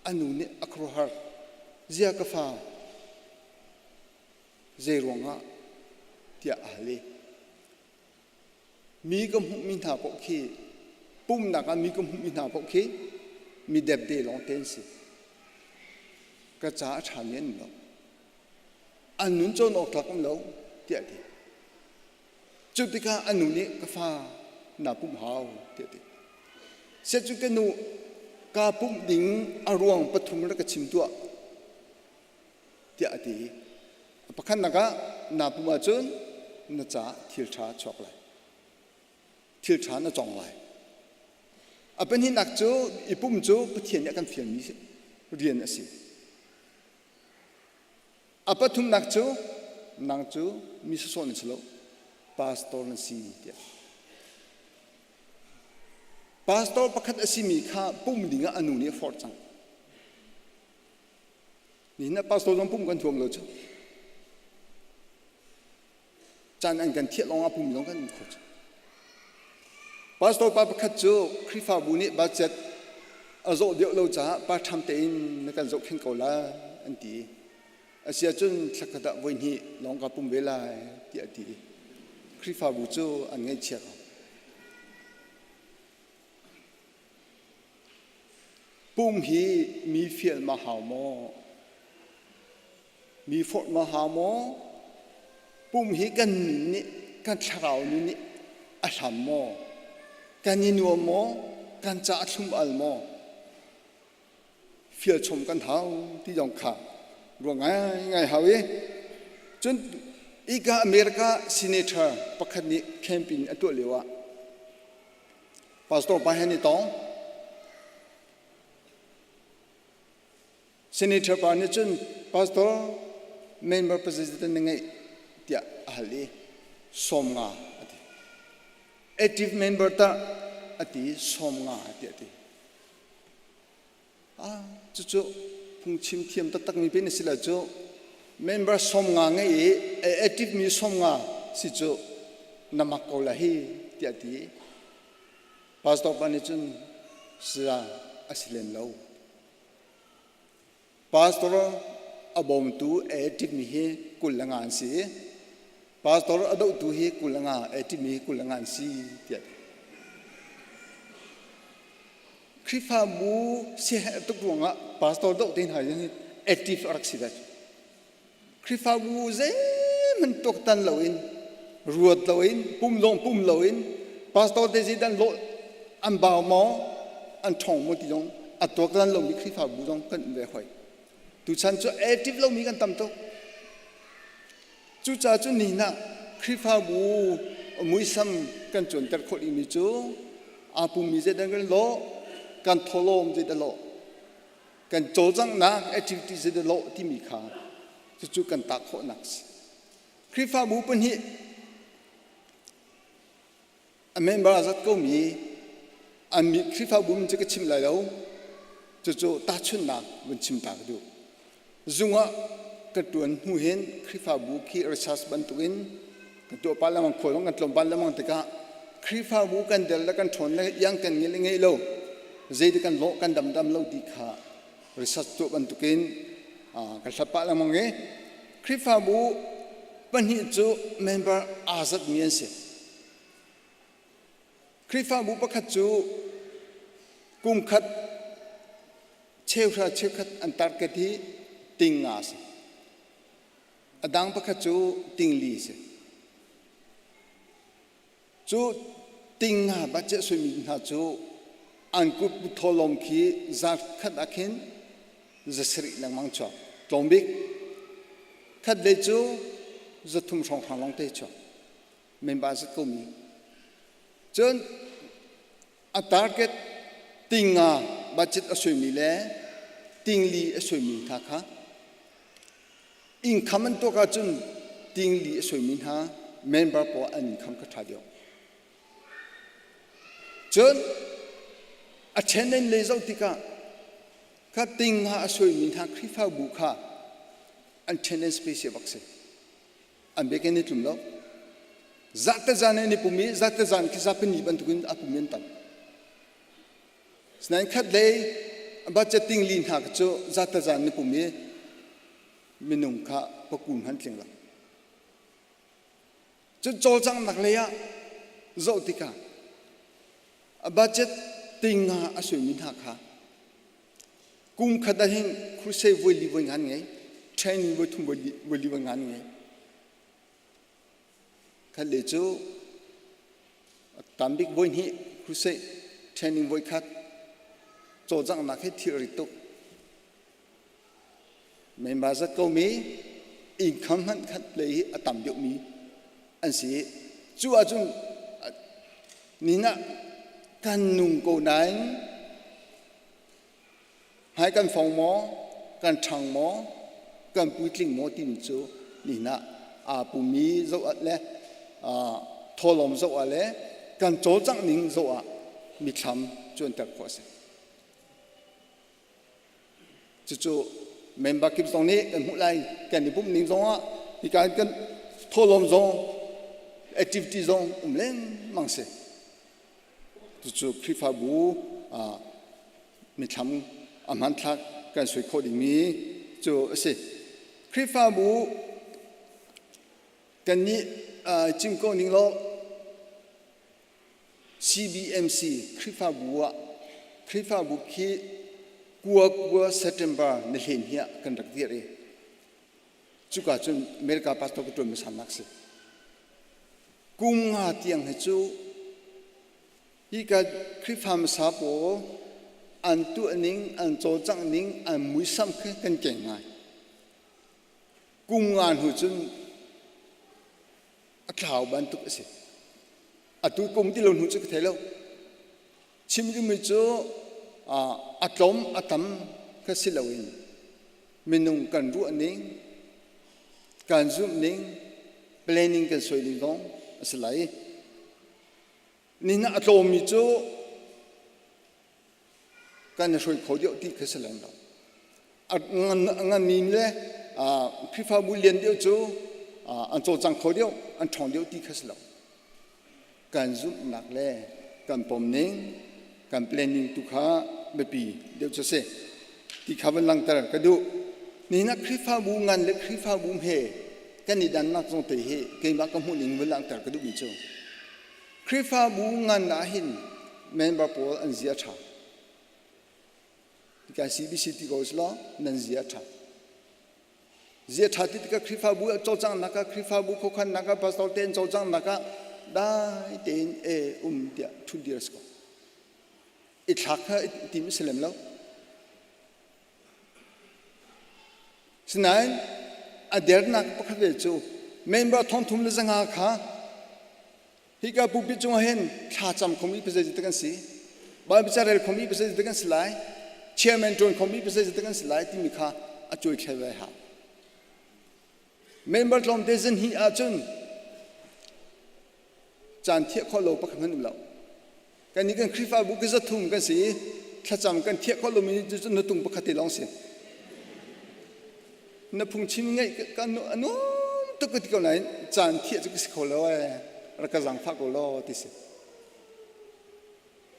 a nu nih a khuaruahhar zia ka fa zei ruangah tiah a hal i mi ka hmuhmi hna paoh khi pumnak ah mi ka hmuhmi hna paoh khi mi depde lawngte an si ka ca a ṭhami an lo an nun cawn awk tlak um lo tiah a ti Cu tikah a nu nih ka fa naa pumh hau tiah a ti. Set cu ka nu. Kaa pumh ding a ruang pathum rak ka chim tuah tiah a ti. A pakhatnak ah naa pumh ahcun na caah thil ṭha a chuak lai. Thil ṭha na cawng lai. A pahnihnak cu i pumh cu Pathian nih a kan fialmi rian a si. A pathumnak cu nang cu mi sawsawh na si lo, pastor na si tiah. Pastor pakhat a simi kha pum ding ah a nu nih a forh cang. Nihin ah pastor zong pum kan thuam lo cu. Caan an kan thiah lawng ah pum zong kan um kho cu. Pastor pa pakhat cu Khrihfabu nih budget a zawh deuh lo caah pa ṭham tein na kan zohkhenh ko lai an ti. Asiahcun thlakhat ah voihnih lawng ka pum ve lai tiah a ti. Khrihfabu cu an ngaihchia ko. Pum hi mi fial ma hau maw? Mi forh ma hau maw? Pum hi kan nun nih, kan thlarau nun nih a hlam maw? Kan i nuam maw? Kan ca a thlum al maw? Fialchom kan hau ti zong kha ruah ngaingai hau i cun ika America senator pakhat nih campaign a tuah lio ah pastor pa he an i tong. Senator pa nih cun pastor member president na ngeih tiah a hal i 50 a ti. Active member tah a ti 50 tiah a ti. Ah, cucu phungchim thiam taktakmi pe na si lo cu. Member 50 ngei i active mi 50 si cu na mak ko la hi tiah ti. Pastor pa nih cun saya a si lem lo. Pastor a bawmtu active mi hi 25 an si i pastor a dohtu hi 25 active mi hi 25 an si tiah ti. Khrihfabu siaherh tuk ruangah pastor doh te hna hi active a rak si ve. Khrihfabu zeihmanh tuaktan loin, ruat loin, pum zong pum loin, pastor te zeidah an lawh, an bau maw, an ṭhawng maw ti zong a tuaktan lomi Khrihfabu zong kan um ve hoi. Tuchan cu active lomi kan tam tuk. Cucaah cun nihin ah Khrihfabu muisam kan cuanter khawh dingmi cu aa pummi zeidah kan lawh, kan thawhlawm zeidah lawh, kan cawlcanghnak activity zeidah lawh timi kha cucu kan tah khawhnak a si. Khrihfabu pahnih a member a zat komi an mi Khrihfabu min cu ka chim lai lo cucu tahchunhnak vun chim ta ka duh. Zung ah ka ṭuan hnu hin Khrihfabu khi research bantukin kan tuah pah lengmang khual zong kan tlawm pah lengmang tikah Khrihfabu kan del le kan ṭhawn le iang kan ngei le ngei lo zeidik kan lawh kan damdam lo ti kha research tuah bantukin kan hlat pah lengmang i Khrihfabu pahnih cu member aa zatmi an si. Khrihfabu pakhat cu kum khat cheuhra cheukhat an target hi ting nga a si. A dang pakhat cu tingli a si. Cu ting nga budget suimi hna cu an kut tholom khi zat khat ah khin 700 lengmang chuak tlawm bik. Khat le cu 300 hrawnghrang lawng te chuak. Member zat ko mi. Cun a target tinga budget a suimi le tingli a suimi hna kha income an tuak ahcun tingli a suimi hna member pawl an income kha ṭha deuh. Cun a ṭhen lei zoh tikah kha tinga a suimi hna Khrihfabu kha an ṭhen and space bak si. An biakinn i tlum lo. Zate zan in i pum i zate zan khi zapini bantukin a pum in tam. Sinain khat lei budget tingli hna cu zate zan ni pum i minung kha pakun han tling lo. Cun cawlcanghnak lei ah zoh tikah a budget tinga a suimi hna kha kum khat ah hin crusade voi li voi ngan ngei training voi thum voi li voi ngan ngei khat le cu tambik voi hnih crusade training voi khat. Cawlcanghnak hi thil rit tuk. Member zat ko mi income hmanh khat lei hi a tam deuhmi an si. Cu ahcun nihin ah kan nung ko nain hmai kan fong maw, kan ṭhang maw, kan puitling maw timi cu nihin ah aa pumi zoh ah le thawlawm zoh ah le kan cawlcangh ning zoh ah mithlam cuanter khawh a si. Cucu member kip zong nih kan hmuh lai kan i pumh ning zong ah hika kan thawhlawm zong activity zong um lengmang si. Cucu Khrihfabu mithlam a hmanthlak kan sui khawh dingmi cu a si. Khrihfabu kan nih chim ko ning law CBMC Khrihfabu ah Khrihfabu khi kua kua September ni hlen hi ah kan rak dirh i cuka cun America pastor ka ṭuan hmasa nak si. Kum nga tiang hi cu hika Khrihfa hmasa pawl an tuah ning, an cawlcangh ning, an muisam khi kan keng ngai. Kum nga hnu cun a thlau bantuk a si. Atu kum ti lo hnu cu ka thei lo. Chim duhmi cu a tlawm a tam kha si loin minung kan ruah ning, kan zumh ning, planning kan suai ning zong a si lai. Nihin a tlawmmi cu kan i hruai kho deuh ti kha si lem lo. A nganmi le Khrihfabu lian deuh cu an cawlcang kho deuh, an ṭhawng deuh ti kha si lo. Kan zumhnak le kan pom ning, kan planning tu kha biapi deuh cu si. Ti kha van langhter ka duh. Nihin ah Khrihfabu ngan le Khrihfabu hme kan i dannak zong te hi keimah ka hmuh ning van langhter ka duhmi cu Khrihfabu ngan ah hin member pawl an zia ṭha. Kan CBC ti ko law nan zia ṭha. Zia ṭha ti tikah Khrihfabu cawlcanghnak ah Khrihfabu khuakhannak ah pastor tein cawlcanghnak ah dai tein e um tiah ṭhut dir si ko. I thlak kha i tim si lem lo. Sinain a dernak pakhat ve cu member thongthum le zanga kha hika pulpit cungah hin thlacam khomi pasal te kan si Bible ca rel khomi pasal te kan si lai chairman ṭuan khomi pasal te kan si lai timi kha a cuai thlai ve hau member tlawmte zan hi ahcun caan thiah khawh lo pakhat hmanh um lo kan nih kan Khrihfabu ka zathum kan si i thlacam kan thiah khawh lomi cu na tung pakhat te lawng si na phungchim ngaih ka a nuam tuk ka ti ko nain caan thiah cu ka si kho lo ee rak ka zaangfah ko law ti si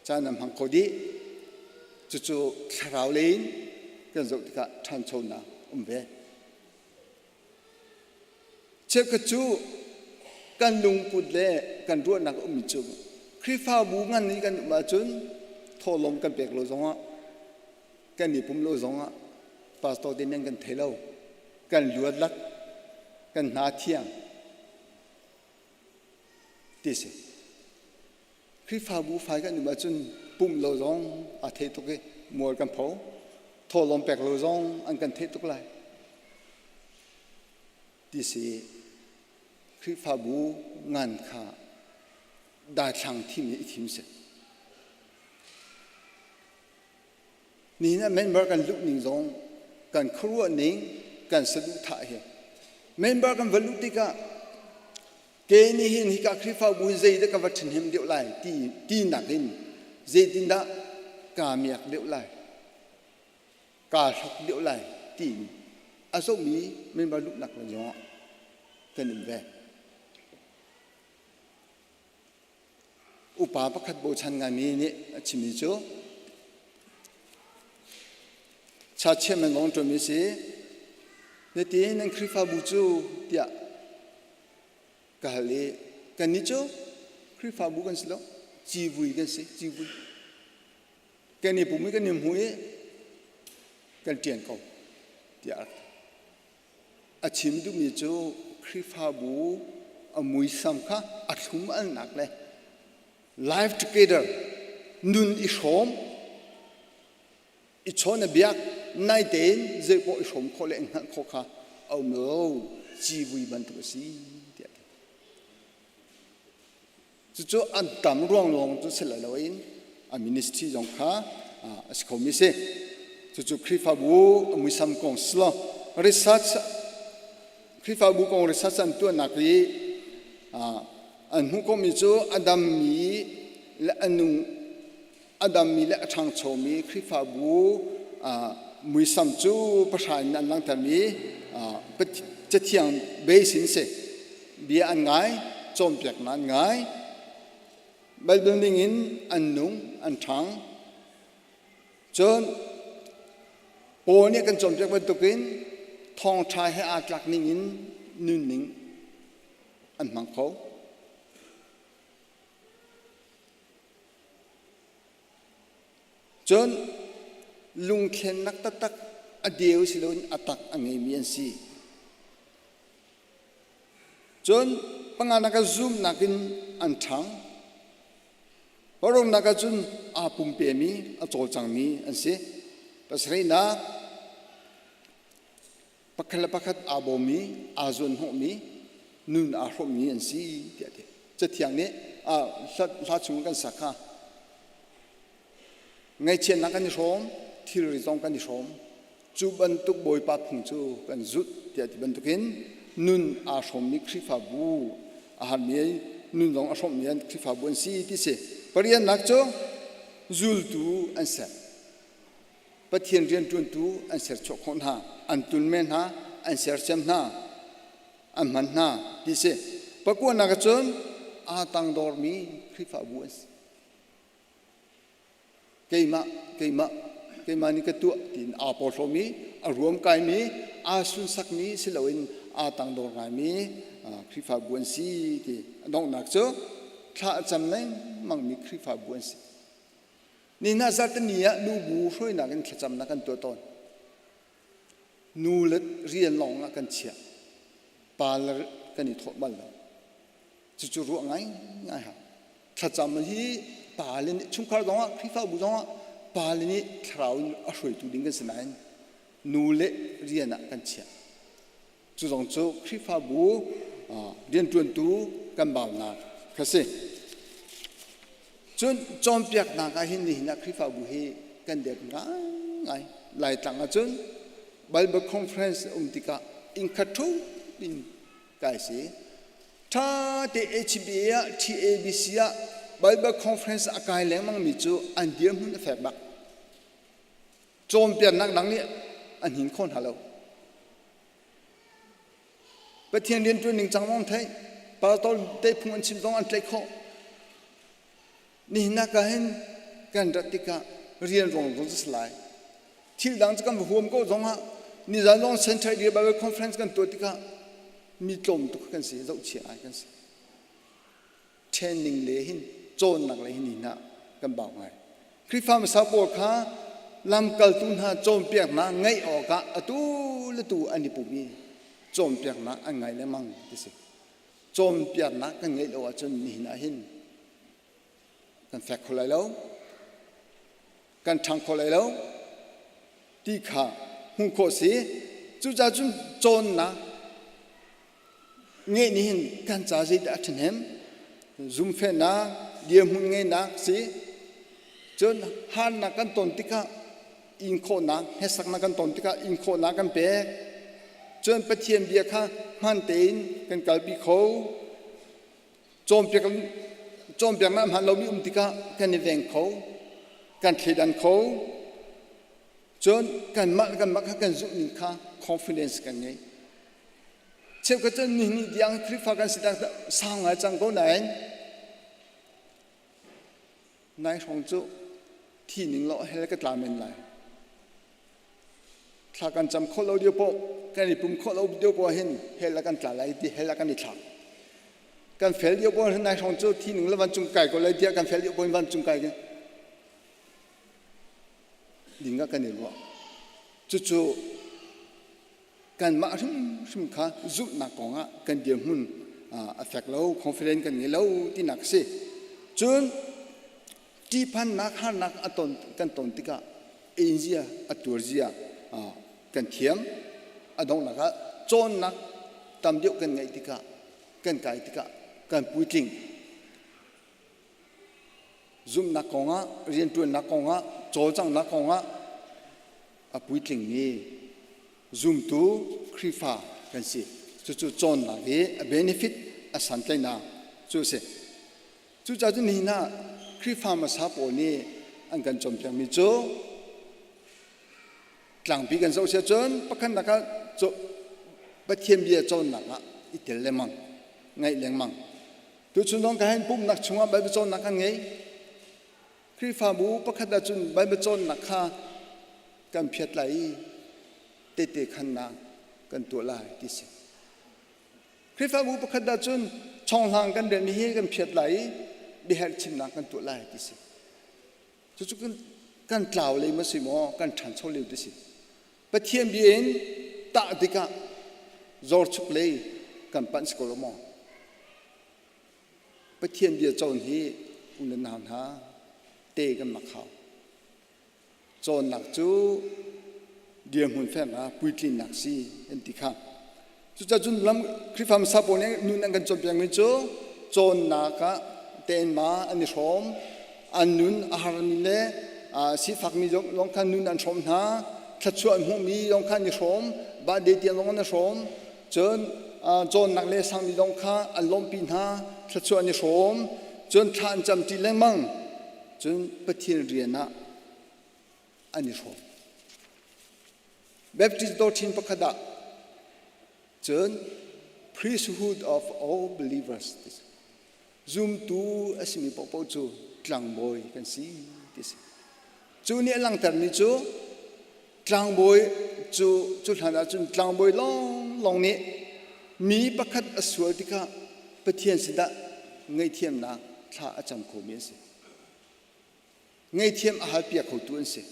caan nan hmang kho dih cucu thlarau lei in kan zoh tikah ṭhanchonak um ve Cheukhat cu kan lungput le kan ruahnak a ummi cu Khrihfabu ngan i kan um ahcun thawhlawm kan pek lo zongah kan i pum lo zongah pastor te nan kan thei lo kan luat lak kan hna thiang ti si. Khrihfabu fai kan um ahcun pumh lo zong aa thei tuk i mual kan pho. Thawhlawm pek lo zong an kan theih tuk lai. Ti si Khrihfabu ngan kha daithlang thim i thim si. Nihin ah member kan luh ning zong kan khuaruah ning kan saduhthah hi member kan va luh tikah ke nih hin hika Khrihfabu hi zeidah ka va ṭhahnem deuh lai ti tinak in zeitindah kaa miak deuh lai kaa hlok deuh lai ti a zohmi member luhnak le zongah kan um ve. Upa pakhat bochan ngaimi nih a chimmi cu cha chairman lawng ṭuanmi si nati nan Khrihfabu cu tiah ka hal i kannih cu Khrihfabu kan si lo civui kan si civui kan i pum i kan i hmu i kan ṭian ko tiah a rak ti. A chim duhmi cu Khrihfabu a muisam kha a thlum alnak le life together nun i hrawm. I chawn a biak nai tein zeipaoh i hrawm khawh le i hngalh khawh kha a um lo civui bantuk a si tiah a ti. Cucu an tam ruang lawng cu si lai loin a ministry zong kha a si khomi si. Cucu Khrihfabu a muisam kong si lo. Research Khrihfabu kong research an tuahnak i an hmuh khawhmi cu a dammi le a nung a dammi le a ṭhangchomi Khrihfabu muisam cu pahra in an langhtermi Cathiang base in si. Bia an ngai, cawnpiaknak an ngai. Bible ning in an nung, an ṭhang. Cun Paul nih kan cawnpiak bantukin thawngṭha he aa tlak ning in nunning an hmang kho. Cun lungthlennak taktak a deu si loin a tak a ngeimi an si. Cun panganak ah zumnak in an ṭhang. Paruknak ah cun aa pumpemi, a cawlcangmi an si. Pasarihnak pakhat le pakhat aa bawmmi, aa zuanhnawhmi, nun aa hrawmmi an si tiah a ti. Cathiang nih hla chung kan sak kha ngaihchiatnak kan i hrawm, thilri zong kan i hrawm. Cu bantuk Bawipa phung cu kan zulh tiah ti bantukin nun aa hrawmmi Khrihfabu a harmi nun zong a hrawmmi an Khrihfabu an si ti si. Pariannak cu zultu an ser. Pathian rianṭuantu an serchuah khawh hna, an tunmen hna, an sersiam hna, an hman hna ti si. Pakuanak ah cun aa tangdormi Khrihfabu an si. Keimah, keimah, keimah nih ka tuah tiin aa porhlawmi, a ruamkaimi, aa sunsakmi si loin aa tangdor ngaimi Khrihfabu an si ti. A donghnak cu thla a cam lengmangmi Khrihfabu an si. Ni hna zarhteni ah nubu hruainak in thlacamnak kan tuah tawn. Nu le rian lawng ah kan chiah. Pa le kan i thawh bal lo. Cucu ruah ngaingai hau. Thlacam hi pa le nih chungkhar zongah Khrihfabu zongah pa le nih thlarau in a hruaitu ding kan si nain nu le rian ah kan chiah. Cu zong cu Khrihfabu rianṭuantu kan baunak kha si. Cun cawnpiaknak ah hin nihin ah Khrihfabu hi kan det ngaingai. Laitlang ahcun Bible conference um tikah innkhat ṭhu in kai si. Ṭha te HBA ah TABC ah Bible conference a kai lengmangmi cu an dirhmun a fek bak. Cawnpiaknak dang nih an hin kho hna lo. Pathian rianṭuan ning cang zong theih, pastor te phung an chim zong an tlaih khawh. Nihin ah ka hin kan rat tikah rian ruang zong si lai. Thil dang cu kan va huam ko zong ah nizan zong Central Area Bible Conference kan tuah tikah mi tlawm tuk kan si, zohchia ai kan si. Training le hin cawnnak le hin hna kan bau ngai. Khrihfa hmasa pawl kha lamkaltu hna cawnpiaknak ngaih awkah atu le tu an i pum i cawnpiaknak an ngai lengmang ti si. Cawnpiaknak kan ngeih lo ahcun nihin ah hin kan fek kho lai lo, kan ṭhang kho lai lo ti kha hmuh khawh si. Cucaah cun cawnnak ngeih nih hin kan ca zeidah a ṭhahnem zumhfehnak dirhmun ngeihnak si cun harnak kan ton tikah in khawhnak hnesaknak kan ton tikah in khawhnak kan pek cun Pathian bia kha hman tein kan kalpi kho cawnpiak cawnpiaknak hman lomi um tikah kan i veng kho kan thleidan kho cun kanmah kanmah kha kan zumh ning kha confidence kan ngei Cheukhat cu nihnih tiang Khrihfa kan si sang ngai cang ko nain nai hrawng cu thi ning law hell ka tla men lai. Thla kan cam khawh lo dio poh kan i pum khawh lo dio poh hin hell ah kan tla lai ti hell ah kan i thlak. Kan fel dio poh nai hrawng cu thi ning la vancung kai ko lai tiah kan fel dio poh in vancung kai ding ah kan i ruah. Cucu kanmah hrimhrim kha zumhnak kongah kan dirhmun a fek lo confidence kan ngei lo tinak a si cun ṭihphannak harnak a ton kan ton tikah. a in zia a tuar zia kan thiam. A donghnak ah cawnnak tam deuh kan ngeih tikah kan kai tikah kan puitling. Zumhnak kongah, rianṭuannak kongah, cawlcanghnak kongah a puitlingmi zumtu Khrihfa kan si. Cucu cawnnak i a benefit a santlaihnak cu a si. Cucaah cun nihin ah Khrihfa hmasa pawl nih an kan cawnpiakmi cu tlangpi kan zoh si ahcun pakhatnak ah Pathian bia cawnnak ah i tel lengmang, ngaih lengmang. Tuchun zong ka hen pumhnak chungah Baibal cawnnak kan ngei. Khrihfabu pakhat ahcun Baibal cawnnak kha kan phiat lai i tehte khannak kan tuah lai ti si. Khrihfabu pakhat ahcun chonghlang kan relmi hi kan phiat lai i biaherh chimnak kan tuah lai ti si. Cucu kan tlau lei ma si maw kan ṭhancho lio ti si. Pathian bia in tah tikah zorchuk lei kan panh si ko lo maw? Pathian bia cawn hi u le nau hna te kan mak hau. Cawnnak cu dirhmun fek ah puitlinnak si an ti kha. Cucaah cun lam Khrihfa hmasa pawl nih nun an kan cawnpiakmi cu cawnnak ah tein-ma an i hrawm, an nun a harmi le sifakmi zong kha nun an hrawm hna, thluachuah an hmuhmi zong kha an i hrawm, birthday tiang zong an i hrawm, cun cawnnak le sangmi zong kha an lawmhpi hna, thluachuah an i hrawm, cun thla an camṭi lengmang, cun Pathian rian ah an i hrawm. Baptist doctrine pakhat ah cun priesthood of all believers ti si. Zumtu a simi paohpaoh cu tlangbawi kan si ti si. Cu nih a langhtermi cu tlangbawi cu cu hlan ah cun tlangbawi lawnglawng nih mi pakhat a sual tikah Pathian sinah ngaihthiamnak thla a cam khomi an si. Ngaihthiam a halpiak khotu an si.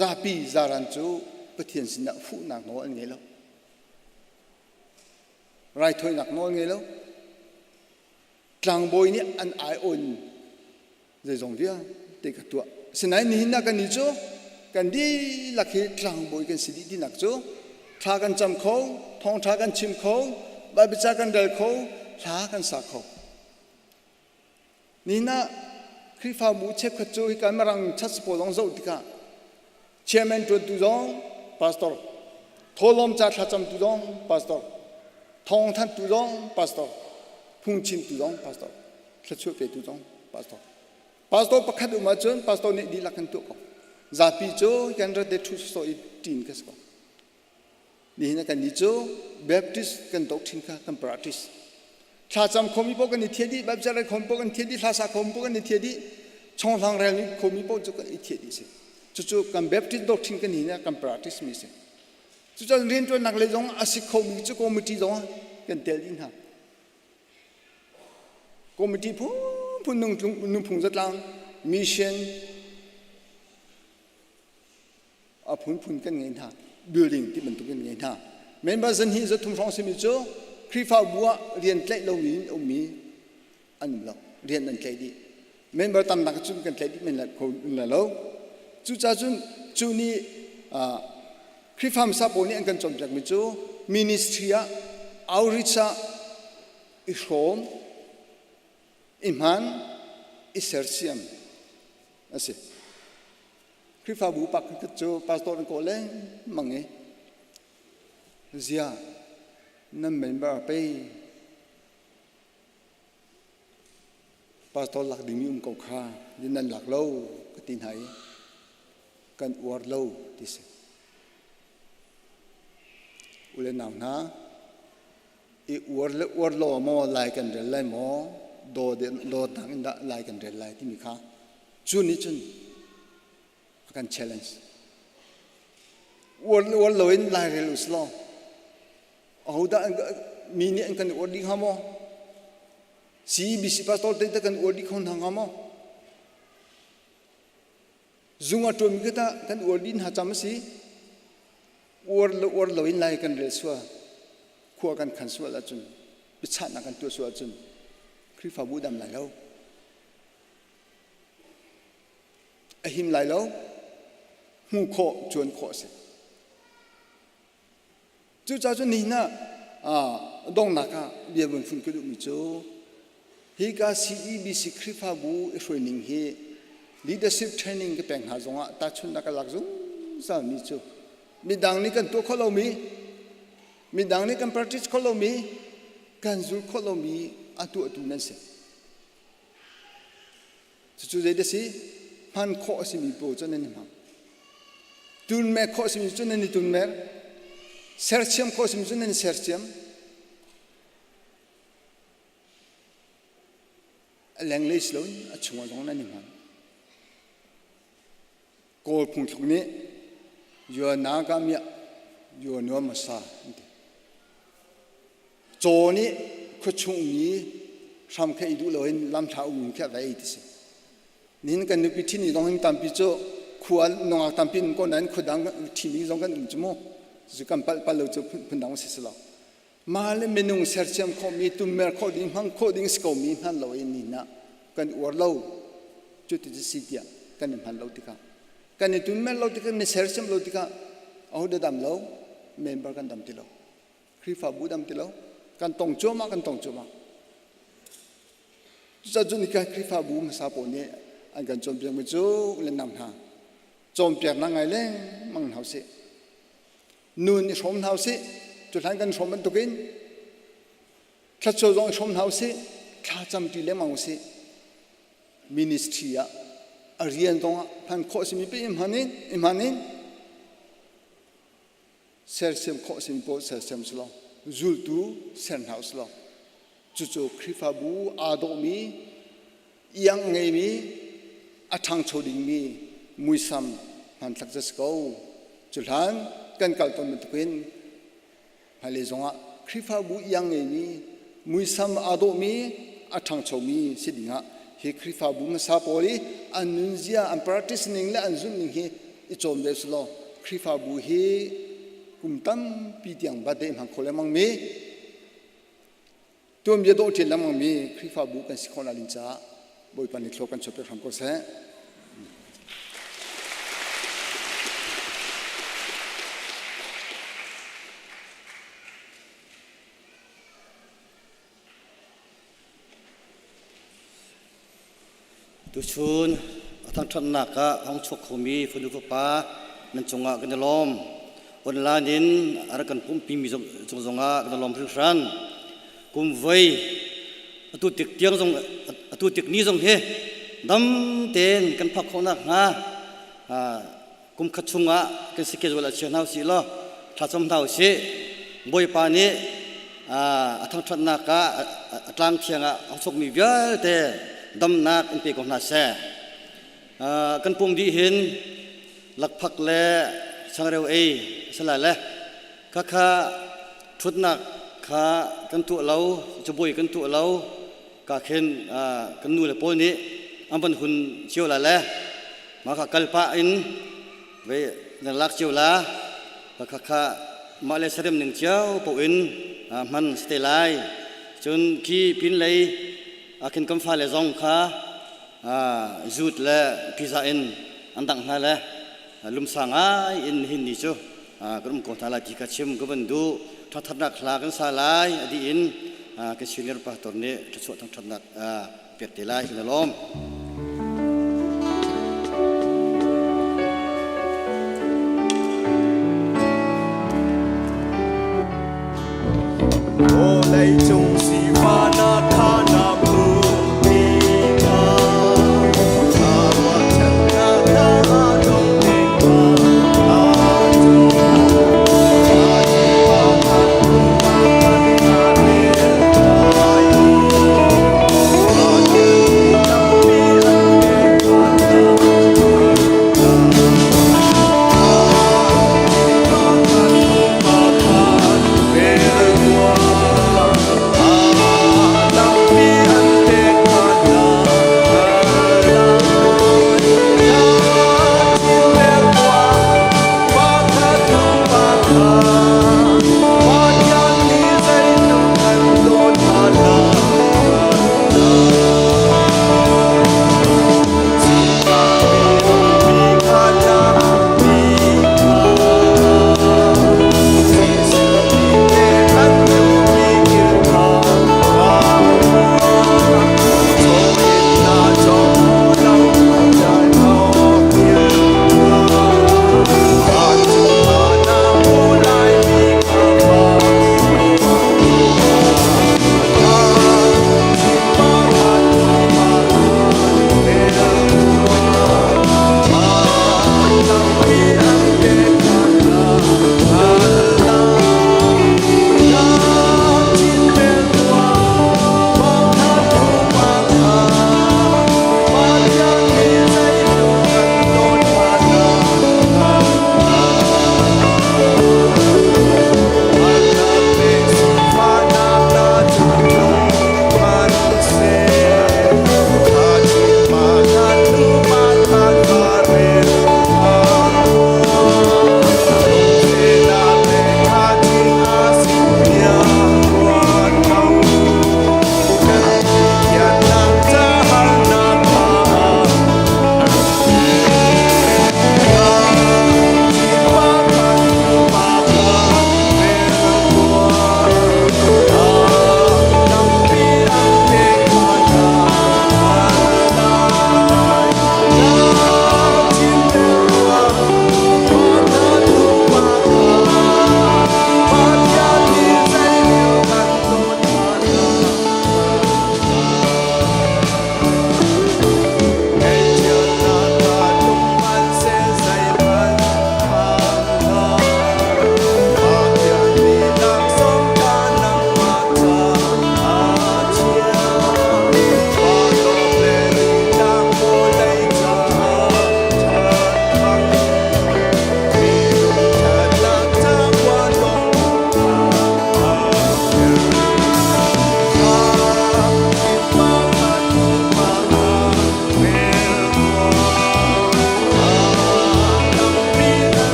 Zapi zaran cu Pathian sinah fuhnak nawl an ngei lo. Raithawinak nawl ngei lo. Tlangbawi nih an aiawh in zeizong vialte ka tuah. Sinain nihin ah kannih cu kan dihlak hi tlangbawi kan si dih tinak cu thla kan cam kho, thawngṭha kan chim kho, Baibal ca kan rel kho, hla kan sa kho. Nihin ah Khrihfabu cheukhat cu hika Mirang church pawl zong zoh tikah chairman ṭuantu zong pastor, thawhlawm ca thlacamtu zong pastor, thawngthanhtu zong pastor, phungchimtu zong pastor, thluachuah petu zong pastor. Pastor pakhat um ahcun pastor nih dihlak kan tuah ko. Zapi cu kan rat le ṭhu sawsawh i ṭin ka si ko. Nihin ah kannih cu Baptist kan doctrine kha kan practice. Thlacam khomi paoh kan i thiah dih, Bible rel khomi paoh kan i thiah dih, hlasa khomi paoh kan i thiah dih, chonghlang rel khomi paoh cu kan i thiah dih si. Cucu kan Baptist doctrine kan hin ah kan practice mi si. Cucun rianṭuannak lei zong a si khomi cu committee zong ah kan tel dih hna. Committee phunphun nungphung zatlang mission a phunphun kan ngei hna building ti bantuk kan ngei hna member zan hi zathum hrawng simi cu Khrihfabu ah rian tlaih lomi in ummi an um lo rian an tlaih dih member tamnak cun kan tlaih dih men kho lo cucaah cun cu nih Khrihfa hmasa pawl nih an kan cawnpiakmi cu ministry ah outreach ah i hrawm i hman i sersiam a si Khrihfabu pakhat cu pastor an kawl lengmang i ziah nan member pei pastor lak dingmi um ko kha nan lak lo ka ti hna i kan uar lo ti si. U le nau hna i uar le uar lo maw lai kan rel lai maw dawtnak in dah lai kan rel lai timi kha Cu nih cun a kan challenge. Uar uar loin lairel u law ahodah mi nih an kan uar dih hnga maw? CBC pastor te kan uar dih kho hna hnga maw? Zung a ṭuanmi kha tah kan uar dih hna cam a si. Uar le uar loin lai kan rel sual, khua kan khan sual ahcun, biachahnak kan tuah sual ahcun Khrihfabu dam lai lo. A him lai lo. Hmuh khawh, cuan khawh a si. Cucaah cun nihin ah donghnak ah bia vun fun ka duhmi cu hika CEBC Khrihfabu i hruaining hi leadership training ka pek hna zongah tahchunhnak ka lak zungzalmi cu midang nih kan tuah khawh lomi midang nih kan practice khawh lomi kan zul khawh lomi a tuahtu nan si. Cucu zei dah si? Hman khawh a simi paoh cu nan i hmang. Tunmer khawh a simi cu nan i tunmer. Sersiam khawh a simi cu nan i sersiam. A lenglei si loin a chungah zong nan i hmang. Kawl phungthluk nih yua na ka miah yua nuam a sa an ti. Caw nih khuachung mi hram kha i duh loin lamhla um khi a va ei ti si. Nihin kan nupi ṭhini zong hin tampi cu khua nungak tampi in ko nain khuadang ṭhimi zong kan um cu mu. Cucu kan palh pal lo cu phundang si si lo. Mah le minung sersiam khawhmi tummer khawh ding hmang khawh ding si komi hman lo in nihin ah kan uar lo. Cu ti si tiah kan i hman lo tikah kan i tunmer lo tikah mi sersiam lo tikah aho dah dam lo member kan dam ti lo. Khrihfabu dam ti lo kan tong cuahmah kan tong cuahmah cucaah nika Khrihfabu hmasa pawl nih an kan cawnpiakmi cu le nam hna cawnpiaknak ngai lengmang hna usih nun i hrawm hna usih cu hlan kan hrawm bantukin thluachuah zong i hrawm hna usih thla camṭi lengmang usih ministry ah a rian zong ah hman khawh simi pe i hman in i hman in Sersiam khawh sin paoh sersiam si law zultu ser hna usih law cucu Khrihfabu aa dawhmi iang a ngeimi a ṭhangcho dingmi muisam hmanthlak cu a si ko. Cu hlan kan kal tawn bantukin hmailei zongah Khrihfabu iang ngeimi muisam aa dawhmi a ṭhangchomi si dingah hi Khrihfabu hmasa pawl i an nunzia an practice ning le an zumh ning hi i cawn ve usih law Khrihfabu hi kum tampi tiang birthday hmang kho lengmang mi tuanbia dawh ṭial lengmang mi Khrihfabu kan si khawh nak ding caah Bawipa nih thlua kan chuah hram ko seh. Tuchun a thangṭhatnak ah a hung chuak khomi fanu fapa nan cungah kan i lawm. Online in a rak kan pumhpimi cung zongah kan i lawm hringhran. Kum voi atu tik tiang zong atu tik ni zong hi dam tein kan phak khawh nakhnga kum khat chungah kan schedule ah chia hna usih law thlacam hna usih. Bawipa nih a thangṭhatnak ah a tlang thiang ah a sokmi vialte damnak in pe ko hna seh. Kan pum dih hin lakphak le changreu ei a si lai le khakha ṭhutnak kha kan tuah lo, cabuai kan tuah lo, ka khin kan nu le pawl nih an van hun cio la le mah kha kal pah in ve nan lak cio la kha kha mah le sarem ning cio po in hman si te lai cun khi pin lei ah khin kan fale zong kha zut le pizza in an dangh hna le lumsa ngai in hin ni cu kan um ko hna lai ti ka chim ka van duh thathatnak hla kan sa lai a dih in kan senior pastor nih thluachuah thangthatnak pek te lai kan lawm. Vawleicung sifahnak kha na hmuhmi kha na ruahchannak kha aa dong ding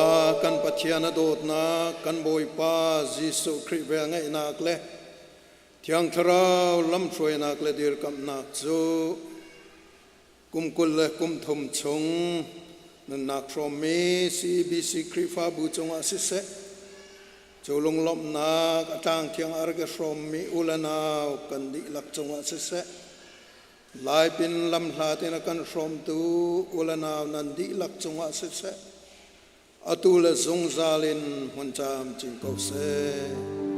Pa kan Pathian a dawtnak, kan Bawipa Jesuh Khrih velngeihnak le Thiang Thlarau lamhruainak le dirkamhnak cu kum 23 chung nunnak hrawmmi CBC Khrihfabu cungah siseh, cu lunglawmhnak a tlang thiang a rak i hrawmmi u le nau kan dihlak cungah siseh, Laipin lamhlat in a kan hrawmtu u le nau nan dihlak cungah siseh, atu le zungzal in hmun camcin ko seh.